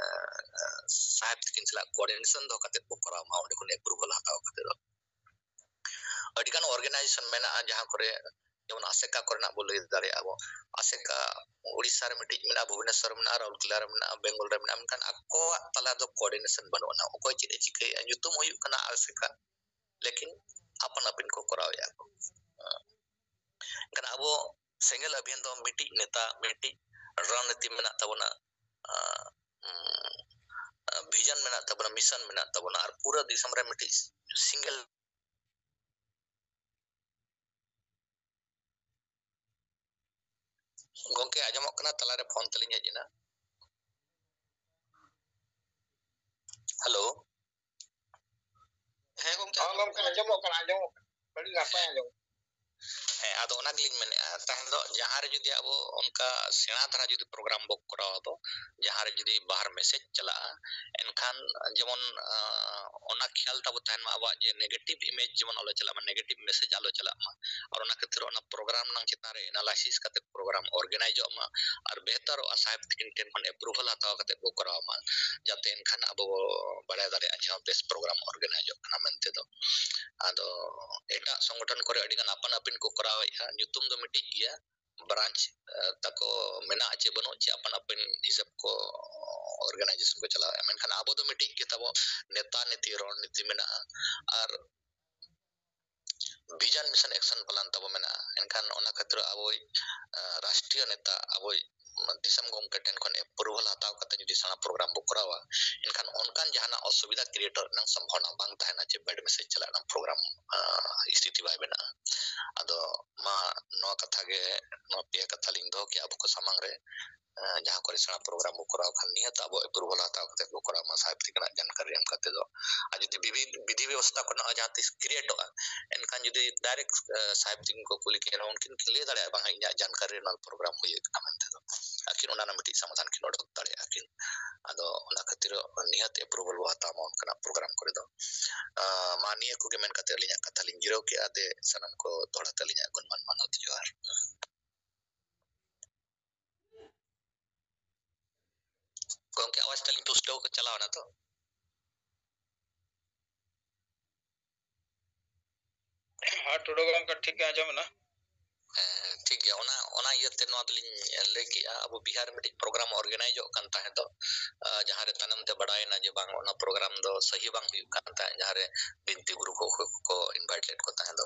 ᱥᱟᱦᱮᱵ ᱛᱟᱹᱠᱤᱱ ᱥᱟᱞᱟᱜ ᱠᱳᱚᱨᱰᱤᱱᱮᱥᱚᱱ ᱫᱚᱦᱚ ᱠᱟᱛᱮ ᱵᱚ ᱠᱚᱨᱟᱣ ᱢᱟ, ᱚᱸᱰᱮ ᱠᱷᱚᱱ ᱮᱯᱨᱩᱵᱷᱟᱞ ᱦᱟᱛᱟᱣ ᱠᱟᱛᱮ ᱫᱚ᱾ ᱟᱹᱰᱤᱜᱟᱱ ᱚᱨᱜᱟᱱᱟᱭᱡᱮᱥᱚᱱ ᱢᱮᱱᱟᱜᱼᱟ, ᱡᱟᱦᱟᱸ ᱠᱚᱨᱮ ᱡᱮᱢᱚᱱ ᱟᱥᱮᱠᱟ ᱠᱚᱨᱮᱱᱟᱜ ᱵᱚ ᱞᱟᱹᱭ ᱫᱟᱲᱮᱭᱟᱜᱼᱟ ᱵᱚ᱾ ᱟᱥᱮᱠᱟ ᱩᱲᱤᱥᱥᱟ ᱨᱮ ᱢᱤᱫᱴᱤᱡ ᱢᱮᱱᱟᱜᱼᱟ, ᱵᱷᱩᱵᱽᱱᱮᱥᱥᱚᱨ ᱨᱮ ᱢᱮᱱᱟᱜᱼᱟ, ᱨᱟᱩᱨᱠᱮᱞᱟ ᱨᱮ ᱢᱮᱱᱟᱜᱼᱟ, ᱵᱮᱝᱜᱚᱞ ᱨᱮ ᱢᱮᱱᱟᱜᱼᱟ, ᱢᱮᱱᱠᱷᱟᱱ ᱟᱠᱚᱣᱟᱜ ᱛᱟᱞᱟ ᱫᱚ ᱠᱳᱚᱨᱰᱤᱱᱮᱥᱚᱱ ᱵᱟᱹᱱᱩᱜ ᱟᱱᱟ᱾ ᱚᱠᱚᱭ ᱪᱮᱫ ᱮ ᱪᱤᱠᱟᱹᱭᱮᱫᱼᱟ, ᱧᱩᱛᱩᱢ ᱦᱩᱭᱩᱜ ᱠᱟᱱᱟ ᱟᱥᱮᱠᱟ, ᱞᱮᱠᱤᱱ ᱟᱯᱟᱱ ᱟᱹᱯᱤᱱ ᱠᱚ ᱠᱚᱨᱟᱣᱮᱫᱼᱟ ᱠᱚ᱾ ᱮᱱᱠᱷᱟᱱ ᱟᱵᱚ ᱥᱮᱸᱜᱮᱞ ᱚᱵᱷᱤᱭᱟᱱ ᱫᱚ ᱢᱤᱫᱴᱤᱡ ᱱᱮᱛᱟ, ᱢᱤᱫᱴᱤᱡ ᱨᱚᱱᱱᱤᱛᱤ ᱢᱮᱱᱟᱜ ᱛᱟᱵᱚᱱᱟ, ᱟᱸ, ᱩᱸ, ᱵᱷᱤᱡᱚᱱ ᱢᱮᱱᱟᱜ ᱛᱟᱵᱚᱱᱟ, ᱢᱤᱥᱚᱱ ᱢᱮᱱᱟᱜ ᱛᱟᱵᱚᱱᱟ, ᱟᱨ ᱯᱩᱨᱟᱹ ᱫᱤᱥᱚᱢ ᱨᱮ ᱢᱤᱫᱴᱤᱡ ᱥᱤᱸᱜᱮᱞ᱾ ᱜᱚᱝᱠᱮ, ᱟᱸᱡᱚᱢᱚᱜ ᱠᱟᱱᱟ? ᱛᱟᱞᱟᱨᱮ ᱯᱷᱳᱱ ᱛᱟᱹᱞᱤᱧ ᱦᱮᱡ ᱮᱱᱟ᱾ ᱦᱮᱞᱳ᱾ ᱦᱮᱸ ᱜᱚᱝᱠᱮ, ᱦᱚᱸ ᱜᱚᱝᱠᱮ, ᱟᱸᱡᱚᱢᱚᱜ ᱠᱟᱱᱟ, ᱟᱸᱡᱚᱢᱚᱜ ᱠᱟᱱᱟ, ᱟᱹᱰᱤ ᱱᱟᱯᱟᱭ ᱟᱸᱡᱚᱢᱚᱜ ᱠᱟᱱᱟ᱾ ᱦᱮᱸ, ᱟᱫᱚ ᱚᱱᱟ ᱜᱮᱞᱤᱧ ᱢᱮᱱᱮᱫᱼᱟ, ᱛᱟᱦᱮᱱ ᱫᱚ ᱡᱟᱦᱟᱸ ᱨᱮ ᱡᱩᱫᱤ ᱟᱵᱚ ᱚᱱᱠᱟ ᱥᱮᱬᱟ ᱫᱷᱟᱨᱟ ᱡᱩᱫᱤ ᱯᱨᱳᱜᱨᱟᱢ ᱵᱚ ᱠᱚᱨᱟᱣ ᱟᱵᱚ, ᱡᱟᱦᱟᱸ ᱨᱮ ᱡᱩᱫᱤ ᱵᱟᱦᱟᱨ ᱢᱮᱥᱮᱡᱽ ᱪᱟᱞᱟᱜᱼᱟ, ᱮᱱᱠᱷᱟᱱ ᱡᱮᱢᱚᱱ, ᱟᱸ, ᱚᱱᱟ ᱠᱷᱮᱭᱟᱞ ᱛᱟᱵᱚ ᱛᱟᱦᱮᱱ ᱢᱟ, ᱟᱵᱚᱣᱟᱜ ᱡᱮ ᱱᱮᱜᱮᱴᱤᱵᱷ ᱤᱢᱮᱡᱽ ᱡᱮᱢᱚᱱ ᱟᱞᱚ ᱪᱟᱞᱟᱜ ᱢᱟ, ᱱᱮᱜᱮᱴᱤᱵᱷ ᱢᱮᱥᱮᱡᱽ ᱟᱞᱚ ᱪᱟᱞᱟᱜ ᱢᱟ᱾ ᱟᱨ ᱚᱱᱟ ᱠᱷᱟᱹᱛᱤᱨ ᱚᱱᱟ ᱯᱨᱳᱜᱨᱟᱢ ᱨᱮᱱᱟᱜ ᱪᱮᱛᱟᱱ ᱨᱮ ᱮᱱᱟᱞᱟᱭᱥᱤᱥ ᱠᱟᱛᱮ ᱯᱨᱳᱜᱨᱟᱢ ᱚᱨᱜᱟᱱᱟᱭᱤᱡᱚᱜ ᱢᱟ ᱟᱨ ᱵᱮᱦᱛᱟᱨᱚᱜᱼᱟ, ᱥᱟᱦᱮᱵ ᱛᱟᱹᱠᱤᱱ ᱴᱷᱮᱱ ᱠᱷᱚᱱ ᱮᱯᱨᱩᱵᱷᱟᱞ ᱦᱟᱛᱟᱣ ᱠᱟᱛᱮ ᱵᱚ ᱠᱚᱨᱟᱣ ᱢᱟ, ᱡᱟᱛᱮ ᱮᱱᱠᱷᱟᱱ ᱟᱵᱚ ᱵᱚ ᱵᱟᱲᱟᱭ ᱫᱟᱲᱮᱭᱟᱜᱼᱟ ᱡᱮ ᱦᱚᱸ ᱵᱮᱥ ᱯᱨᱳᱜᱨᱟᱢ ᱚᱨᱜᱟᱱᱟᱭᱤᱡᱚᱜ ᱠᱟᱱᱟ ᱢᱮᱱᱛᱮ ᱫᱚ᱾ ᱟᱫᱚ ᱮᱴᱟᱜ ᱥᱚᱝᱜᱚᱴᱷᱚᱱ ᱠᱚᱨᱮ ᱟᱹᱰᱤ ᱜᱟᱱ ᱟᱯᱟᱱ ᱟᱹᱯᱤᱱ ᱠᱚ ᱠᱚᱨᱟᱣᱮᱫᱼᱟ, ᱧᱩᱛᱩᱢ ᱫᱚ ᱢᱤᱫᱴᱤᱡ ᱜᱮᱭᱟ, ᱵᱨᱟᱧᱪ, ᱮ, ᱛᱟᱠᱚ ᱢᱮᱱᱟᱜᱼᱟ ᱪᱮ ᱵᱟᱹᱱᱩᱜ ᱪᱮ ᱟᱯᱟᱱ ᱟᱹᱯᱤᱱ ᱦᱤᱥᱟᱹᱵ ᱠᱚ ᱚᱨᱜᱟᱱᱟᱭᱡᱮᱥᱚᱱ ᱠᱚ ᱪᱟᱞᱟᱣᱮᱫᱼᱟ, ᱢᱮᱱᱠᱷᱟᱱ ᱟᱵᱚ ᱫᱚ ᱢᱤᱫᱴᱤᱡ ᱜᱮ ᱛᱟᱵᱚ ᱱᱮᱛᱟ ᱱᱤᱛᱤ ᱨᱚᱬᱱᱤᱛᱤ ᱢᱮᱱᱟᱜᱼᱟ ᱟᱨ ᱵᱷᱤᱡᱚᱱ ᱢᱤᱥᱚᱱ ᱮᱠᱥᱚᱱ ᱯᱞᱟᱱ ᱛᱟᱵᱚ ᱢᱮᱱᱟᱜᱼᱟ᱾ ᱮᱱᱠᱷᱟᱱ ᱚᱱᱟ ᱠᱷᱟᱹᱛᱤᱨ ᱟᱵᱚᱭᱤᱡ, ᱮ, ᱨᱟᱥᱴᱨᱤᱭᱚ ᱱᱮᱛᱟ ᱟᱵᱚᱭᱤᱡ ᱫᱤᱥᱚᱢ ᱜᱚᱢᱠᱮ ᱴᱷᱮᱱ ᱠᱷᱚᱱ ᱮᱯᱨᱩᱵᱷᱟᱞ ᱦᱟᱛᱟᱣ ᱠᱟᱛᱮ ᱡᱩᱫᱤ ᱥᱮᱬᱟ ᱯᱨᱳᱜᱨᱟᱢ ᱵᱚ ᱠᱚᱨᱟᱣᱟ, ᱮᱱᱠᱷᱟᱱ ᱚᱱᱠᱟᱱ ᱡᱟᱦᱟᱱᱟᱜ ᱚᱥᱩᱵᱤᱫᱷᱟ ᱠᱨᱤᱭᱮᱴᱚᱜ ᱨᱮᱱᱟᱜ ᱥᱚᱢᱵᱷᱚᱵᱚᱱᱟ ᱵᱟᱝ ᱛᱟᱦᱮᱱᱟ ᱡᱮ ᱵᱮᱰ ᱢᱮᱥᱮᱡᱽ ᱪᱟᱞᱟᱜ ᱨᱮᱱᱟᱜ ᱯᱨᱳᱜᱨᱟᱢ, ᱟᱸ, ᱥᱛᱷᱤᱛᱤ ᱵᱟᱭ ᱵᱮᱱᱟᱜᱼᱟ᱾ ᱟᱫᱚ ᱢᱟ ᱱᱚᱣᱟ ᱠᱟᱛᱷᱟ ᱜᱮ, ᱱᱚᱣᱟ ᱯᱮᱭᱟ ᱠᱟᱛᱷᱟ ᱞᱤᱧ ᱫᱚᱦᱚ ᱠᱮᱜᱼᱟ ᱟᱵᱚ ᱠᱚ ᱥᱟᱢᱟᱝ ᱨᱮ᱾ ᱟᱸ, ᱡᱟᱦᱟᱸ ᱠᱚᱨᱮ ᱥᱮᱬᱟ ᱯᱨᱳᱜᱨᱟᱢ ᱵᱚ ᱠᱚᱨᱟᱣ ᱠᱷᱟᱱ ᱱᱤᱦᱟᱹᱛ ᱟᱵᱚ ᱮᱯᱨᱩᱵᱷᱟᱞ ᱦᱟᱛᱟᱣ ᱠᱟᱛᱮ ᱵᱚ ᱠᱚᱨᱟᱣ ᱢᱟ ᱥᱟᱦᱮᱵ ᱛᱤᱠᱤᱱᱟᱜ ᱡᱟᱱᱠᱟᱨᱤ ᱮᱢ ᱠᱟᱛᱮ ᱫᱚ᱾ ᱟᱨ ᱡᱩᱫᱤ ᱵᱤᱵᱷᱤ-, ᱵᱤᱫᱷᱤ ᱵᱮᱵᱚᱥᱛᱷᱟ ᱠᱚ ᱱᱚᱜᱼᱚᱭ ᱡᱟᱦᱟᱸ ᱛᱤᱥ ᱠᱨᱤᱭᱮᱴᱚᱜᱼᱟ, ᱮᱱᱠᱷᱟᱱ ᱡᱩᱫᱤ ᱰᱟᱭᱨᱮᱠᱴ ᱥᱟᱦᱮᱵᱽ ᱛᱤᱠᱤᱱ ᱠᱚ ᱠᱩᱞᱤ ᱠᱮᱫ ᱨᱮᱦᱚᱸ, ᱩᱱᱠᱤᱱ ᱠᱤᱱ ᱞᱟᱹᱭ ᱫᱟᱲᱮᱭᱟᱜᱼᱟ, ᱵᱟᱝ, ᱤᱧᱟᱹᱜ ᱡᱟᱱᱠᱟᱨᱤ ᱨᱮ ᱱᱚᱣᱟ ᱯᱨᱳᱜᱨᱟᱢ ᱦᱩᱭ ᱟᱠᱟᱱᱟ ᱢᱮᱱᱛᱮ ᱫᱚ ᱟᱹᱠᱤᱱ ᱚᱱᱟ ᱨᱮᱱᱟᱜ ᱢᱤᱫᱴᱤᱡ ᱥᱚᱢᱟᱫᱷᱟᱱ ᱠᱤᱱ ᱚᱰᱚᱠ ᱫᱟᱲᱮᱭᱟᱜᱼᱟ ᱠᱤᱱ᱾ ᱟᱫᱚ ᱚᱱᱟ ᱠᱷᱟᱹᱛᱤᱨ ᱱᱤᱦᱟᱹᱛ ᱮᱯᱨᱩᱵᱷᱟᱞ ᱵᱚ ᱦᱟᱛᱟᱣ ᱢᱟ ᱚᱱᱠᱟᱱᱟᱜ ᱯᱨᱳᱜᱨᱟᱢ ᱠᱚᱨᱮ ᱫᱚ᱾ ᱟᱸ, ᱢᱟ ᱱᱤᱭᱟᱹ ᱠᱚᱜᱮ ᱢᱮᱱ ᱠᱟᱛᱮ ᱟᱹᱞᱤᱧᱟᱜ ᱠᱟᱛᱷᱟ ᱞᱤᱧ ᱡᱤᱨᱟᱹᱣ ᱠᱮᱜᱼᱟ᱾ ᱫᱮ ᱥᱟᱱᱟᱢ ᱠᱚ ᱫᱚᱦᱲᱟ ᱛᱮ ᱟᱹᱞᱤᱧᱟᱜ ᱜᱩᱱᱢᱟᱱ ᱢᱟᱱᱚᱛ ᱡᱚᱦᱟᱨ᱾ ᱜᱚᱢᱠᱮ, ᱟᱣᱟᱡᱽ ᱛᱟᱹᱞᱤᱧ ᱯᱩᱥᱴᱟᱹᱣ ᱠᱚ ᱪᱟᱞᱟᱣ ᱮᱱᱟ ᱛᱚ? ᱦᱮᱸ, ᱴᱩᱰᱩ ᱜᱚᱢᱠᱮ, ᱴᱷᱤᱠ ᱜᱮ ᱟᱸᱡᱚᱢ ᱮᱱᱟ᱾ ᱦᱮᱸ, ᱴᱷᱤᱠ ᱜᱮᱭᱟ᱾ ᱚᱱᱟ, ᱚᱱᱟ ᱤᱭᱟᱹᱛᱮ ᱱᱚᱣᱟ ᱫᱚᱞᱤᱧ ᱞᱟᱹᱭ ᱠᱮᱜᱼᱟ, ᱟᱵᱚ ᱵᱤᱦᱟᱨ ᱨᱮ ᱢᱤᱫᱴᱤᱡ ᱯᱨᱳᱜᱨᱟᱢ ᱚᱨᱜᱟᱱᱟᱭᱤᱡᱚᱜ ᱠᱟᱱ ᱛᱟᱦᱮᱸ ᱫᱚ, ᱟᱸ, ᱡᱟᱦᱟᱸ ᱨᱮ ᱛᱟᱭᱱᱚᱢ ᱛᱮ ᱵᱟᱰᱟᱭᱮᱱᱟ ᱡᱮ ᱵᱟᱝ, ᱚᱱᱟ ᱯᱨᱳᱜᱨᱟᱢ ᱫᱚ ᱥᱟᱹᱦᱤ ᱵᱟᱝ ᱦᱩᱭᱩᱜ ᱠᱟᱱ ᱛᱟᱦᱮᱸᱫ, ᱡᱟᱦᱟᱸ ᱨᱮ ᱵᱤᱱᱛᱤ ᱜᱩᱨᱩ ᱠᱚ, ᱠᱚ, ᱠᱚ ᱤᱱᱵᱷᱟᱭᱤᱴ ᱞᱮᱫ ᱠᱚ ᱛᱟᱦᱮᱸ ᱫᱚ᱾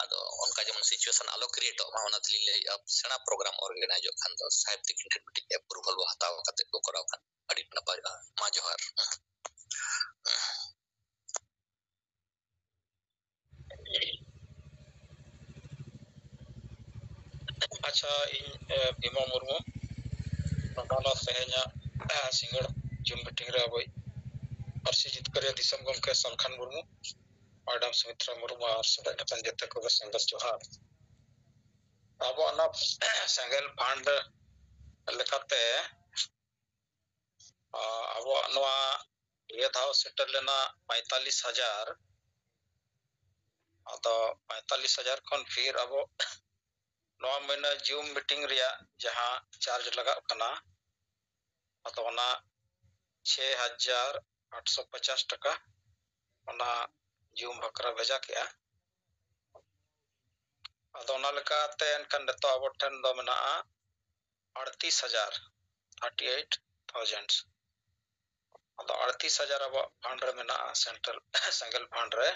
ᱟᱫᱚ ᱚᱱᱠᱟ ᱡᱮᱢᱚᱱ ᱥᱤᱪᱩᱭᱮᱥᱚᱱ ᱟᱞᱚ ᱠᱨᱤᱭᱮᱴᱚᱜ ᱢᱟ, ᱚᱱᱟ ᱛᱮᱞᱤᱧ ᱞᱟᱹᱭᱮᱫᱼᱟ, ᱥᱮᱬᱟ ᱯᱨᱳᱜᱨᱟᱢ ᱚᱨᱜᱟᱱᱟᱭᱤᱡᱚᱜ ᱠᱷᱟᱱ ᱫᱚ ᱥᱟᱦᱮᱵᱽ ᱛᱤᱠᱤᱱ ᱴᱷᱮᱱ ᱢᱤᱫᱴᱤᱡ ᱮᱯᱨᱩᱵᱷᱟᱞ ᱵᱚ ᱦᱟᱛᱟᱣ ᱠᱟᱛᱮ ᱵᱚ ᱠᱚᱨᱟᱣ ᱠᱷᱟᱱ ᱟᱹᱰᱤ ᱱᱟᱯᱟᱭᱚᱜᱼᱟ᱾ ᱢᱟ ᱡᱚᱦᱟᱨ᱾ ᱟᱪᱪᱷᱟ, ᱤᱧ, ᱮ, ᱵᱷᱤᱢᱟ ᱢᱩᱨᱢᱩ, ᱱᱚᱰᱮᱱᱟᱜ ᱛᱮᱦᱮᱧᱟᱜ, ᱮ, ᱥᱤᱸᱜᱟᱹᱲ ᱡᱩᱢ ᱢᱤᱴᱤᱝ ᱨᱮ ᱟᱵᱚᱭᱤᱡ ᱯᱟᱹᱨᱥᱤ ᱡᱤᱛᱠᱟᱹᱨᱤᱭᱟᱹ ᱫᱤᱥᱚᱢ ᱜᱚᱢᱠᱮ ᱥᱟᱞᱠᱷᱟᱱ ᱢᱩᱨᱢᱩ, ᱢᱮᱰᱟᱢ ᱥᱩᱢᱤᱛᱨᱟ ᱢᱩᱨᱢᱩ ᱟᱨ ᱥᱮᱞᱮᱫ ᱟᱠᱟᱱ ᱡᱚᱛᱚ ᱠᱚᱜᱮ ᱥᱟᱸᱫᱮᱥ ᱡᱚᱦᱟᱨ᱾ ᱟᱵᱚᱣᱟᱜ ᱚᱱᱟ ᱥᱮᱸᱜᱮᱞ ᱯᱷᱟᱱᱰ ᱞᱮᱠᱟᱛᱮ, ᱟ, ᱟᱵᱚᱣᱟᱜ ᱱᱚᱣᱟ ᱱᱤᱭᱟᱹ ᱫᱷᱟᱣ ᱥᱮᱴᱮᱨ ᱞᱮᱱᱟ ᱯᱚᱸᱭᱛᱟᱞᱞᱤᱥ ᱦᱟᱡᱟᱨ᱾ ᱟᱫᱚ ᱯᱚᱸᱭᱛᱟᱞᱞᱤᱥ ᱦᱟᱡᱟᱨ ᱠᱷᱚᱱ ᱯᱷᱤᱨ ᱟᱵᱚ ᱱᱚᱣᱟ ᱢᱟᱹᱦᱱᱟᱹ ᱡᱩᱢ ᱢᱤᱴᱤᱝ ᱨᱮᱭᱟᱜ ᱡᱟᱦᱟᱸ ᱪᱟᱨᱡᱽ ᱞᱟᱜᱟᱜ ᱠᱟᱱᱟ, ᱟᱫᱚ ᱚᱱᱟ ᱪᱷᱮ ᱦᱟᱡᱟᱨ ᱟᱴᱥᱚ ᱯᱚᱪᱟᱥ ᱴᱟᱠᱟ ᱚᱱᱟ ᱡᱩᱢ ᱵᱟᱠᱷᱨᱟ ᱵᱷᱮᱡᱟ ᱠᱮᱜᱼᱟ᱾ ᱟᱫᱚ ᱚᱱᱟ ᱞᱮᱠᱟᱛᱮ ᱮᱱᱠᱷᱟᱱ ᱱᱤᱛᱚᱜ ᱟᱵᱚ ᱴᱷᱮᱱ ᱫᱚ ᱢᱮᱱᱟᱜᱼᱟ ᱟᱴᱛᱤᱥ ᱦᱟᱡᱟᱨ, ᱛᱷᱟᱨᱴᱤ ᱮᱭᱤᱴ ᱛᱷᱟᱣᱡᱮᱱᱰ᱾ ᱟᱫᱚ ᱟᱴᱛᱤᱥ ᱦᱟᱡᱟᱨ ᱟᱵᱚᱣᱟᱜ ᱯᱷᱟᱱᱰ ᱨᱮ ᱢᱮᱱᱟᱜᱼᱟ, ᱥᱮᱱᱴᱨᱟᱞ ᱥᱮᱸᱜᱮᱞ ᱯᱷᱟᱱᱰ ᱨᱮ᱾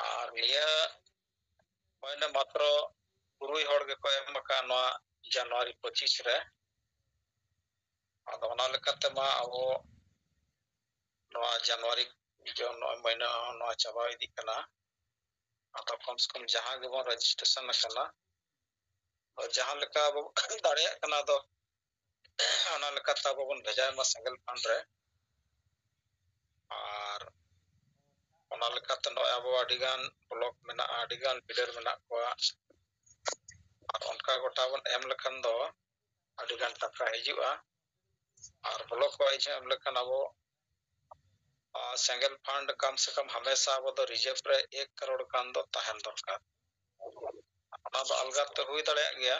ᱟᱨ ᱱᱤᱭᱟᱹ ᱢᱟᱹᱦᱱᱟᱹ ᱢᱟᱛᱨᱚ ᱛᱩᱨᱩᱭ ᱦᱚᱲ ᱜᱮᱠᱚ ᱮᱢ ᱟᱠᱟᱫ ᱱᱚᱣᱟ ᱡᱟᱱᱩᱣᱟᱨᱤ ᱯᱚᱸᱪᱤᱥ ᱨᱮ᱾ ᱟᱫᱚ ᱚᱱᱟ ᱞᱮᱠᱟᱛᱮ ᱢᱟ ᱟᱵᱚ ᱱᱚᱣᱟ ᱡᱟᱱᱩᱣᱟᱨᱤ ᱡᱚ-, ᱱᱚᱜᱼᱚᱭ ᱢᱟᱹᱦᱱᱟᱹ ᱦᱚᱸ ᱱᱚᱣᱟ ᱪᱟᱵᱟ ᱤᱫᱤᱜ ᱠᱟᱱᱟ᱾ ᱟᱫᱚ ᱠᱚᱢ ᱥᱮ ᱠᱚᱢ ᱡᱟᱦᱟᱸ ᱜᱮᱵᱚᱱ ᱨᱮᱡᱤᱥᱴᱨᱮᱥᱚᱱ ᱟᱠᱟᱱᱟ, ᱟᱫᱚ ᱡᱟᱦᱟᱸ ᱞᱮᱠᱟ ᱟᱵᱚ ᱫᱟᱲᱮᱭᱟᱜ ᱠᱟᱱᱟ, ᱟᱫᱚ ᱚᱱᱟ ᱞᱮᱠᱟᱛᱮ ᱟᱵᱚ ᱵᱚᱱ ᱵᱷᱮᱡᱟᱭ ᱢᱟ ᱥᱮᱸᱜᱮᱞ ᱯᱷᱟᱱᱰ ᱨᱮ᱾ ᱟᱨ ᱚᱱᱟ ᱞᱮᱠᱟᱛᱮ ᱱᱚᱜᱼᱚᱭ ᱟᱵᱚ ᱟᱹᱰᱤᱜᱟᱱ ᱵᱞᱚᱠ ᱢᱮᱱᱟᱜᱼᱟ, ᱟᱹᱰᱤᱜᱟᱱ ᱵᱤᱰᱟᱹᱨ ᱢᱮᱱᱟᱜ ᱠᱚᱣᱟ᱾ ᱟᱨ ᱚᱱᱠᱟ ᱜᱚᱴᱟ ᱵᱚᱱ ᱮᱢ ᱞᱮᱠᱷᱟᱱ ᱫᱚ ᱟᱹᱰᱤᱜᱟᱱ ᱴᱟᱠᱟ ᱦᱤᱡᱩᱜᱼᱟ᱾ ᱟᱨ ᱵᱞᱚᱠ ᱣᱟᱭᱤᱡ ᱮᱢ ᱞᱮᱠᱷᱟᱱ ᱟᱵᱚ, ᱟᱨ, ᱥᱮᱸᱜᱮᱞ ᱯᱷᱟᱱᱰ ᱠᱟᱢ ᱥᱮ ᱠᱟᱢ ᱦᱟᱢᱮᱥᱟ ᱟᱵᱚ ᱫᱚ ᱨᱤᱡᱟᱨᱵᱷ ᱨᱮ ᱮᱠ ᱠᱟᱨᱳᱲ ᱜᱟᱱ ᱫᱚ ᱛᱟᱦᱮᱱ ᱫᱚᱨᱠᱟᱨ᱾ ᱚᱱᱟ ᱫᱚ ᱟᱞᱜᱟ ᱛᱮ ᱦᱩᱭ ᱫᱟᱲᱮᱭᱟᱜ ᱜᱮᱭᱟ᱾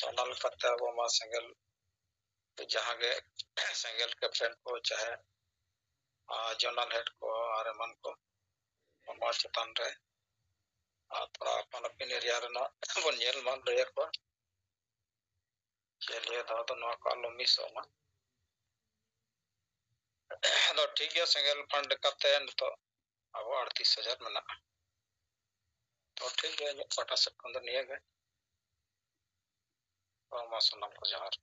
ᱚᱱᱟ ᱞᱮᱠᱟᱛᱮ ᱟᱵᱚ ᱢᱟ ᱥᱮᱸᱜᱮᱞ, ᱡᱟᱦᱟᱸ ᱜᱮ ᱥᱮᱸᱜᱮᱞ ᱠᱮᱯᱴᱮᱱ ᱠᱚ, ᱪᱟᱦᱮ, ᱟᱨ, ᱡᱚᱱᱟᱞ ᱦᱮᱰ ᱠᱚ ᱟᱨ ᱮᱢᱟᱱ ᱠᱚ, ᱱᱚᱣᱟ ᱪᱮᱛᱟᱱ ᱨᱮ, ᱟᱨ, ᱛᱷᱚᱲᱟ ᱟᱯᱟᱱ ᱟᱹᱯᱤᱱ ᱮᱨᱤᱭᱟ ᱨᱮᱱᱟᱜ ᱵᱚᱱ ᱧᱮᱞ ᱢᱟ, ᱞᱟᱹᱭ ᱟᱠᱚᱣᱟ ᱡᱮ ᱱᱤᱭᱟᱹ ᱫᱷᱟᱣ ᱫᱚ ᱱᱚᱣᱟ ᱠᱚ ᱟᱞᱚ ᱢᱤᱥᱚᱜ ᱢᱟ᱾ ᱟᱫᱚ ᱴᱷᱤᱠ ᱜᱮᱭᱟ, ᱥᱮᱸᱜᱮᱞ ᱯᱷᱟᱱᱰ ᱞᱮᱠᱟᱛᱮ ᱱᱤᱛᱚᱜ ᱟᱵᱚ ᱟᱴᱛᱨᱤᱥ ᱦᱟᱡᱟᱨ ᱢᱮᱱᱟᱜᱼᱟ᱾ ᱛᱚ ᱴᱷᱤᱠ ᱜᱮᱭᱟ, ᱤᱧᱟᱹᱜ ᱯᱟᱦᱴᱟ ᱥᱮᱫ ᱠᱷᱚᱱ ᱫᱚ ᱱᱤᱭᱟᱹ ᱜᱮ᱾ ᱛᱚ ᱢᱟ ᱥᱟᱱᱟᱢ ᱠᱚ ᱡᱚᱦᱟᱨ᱾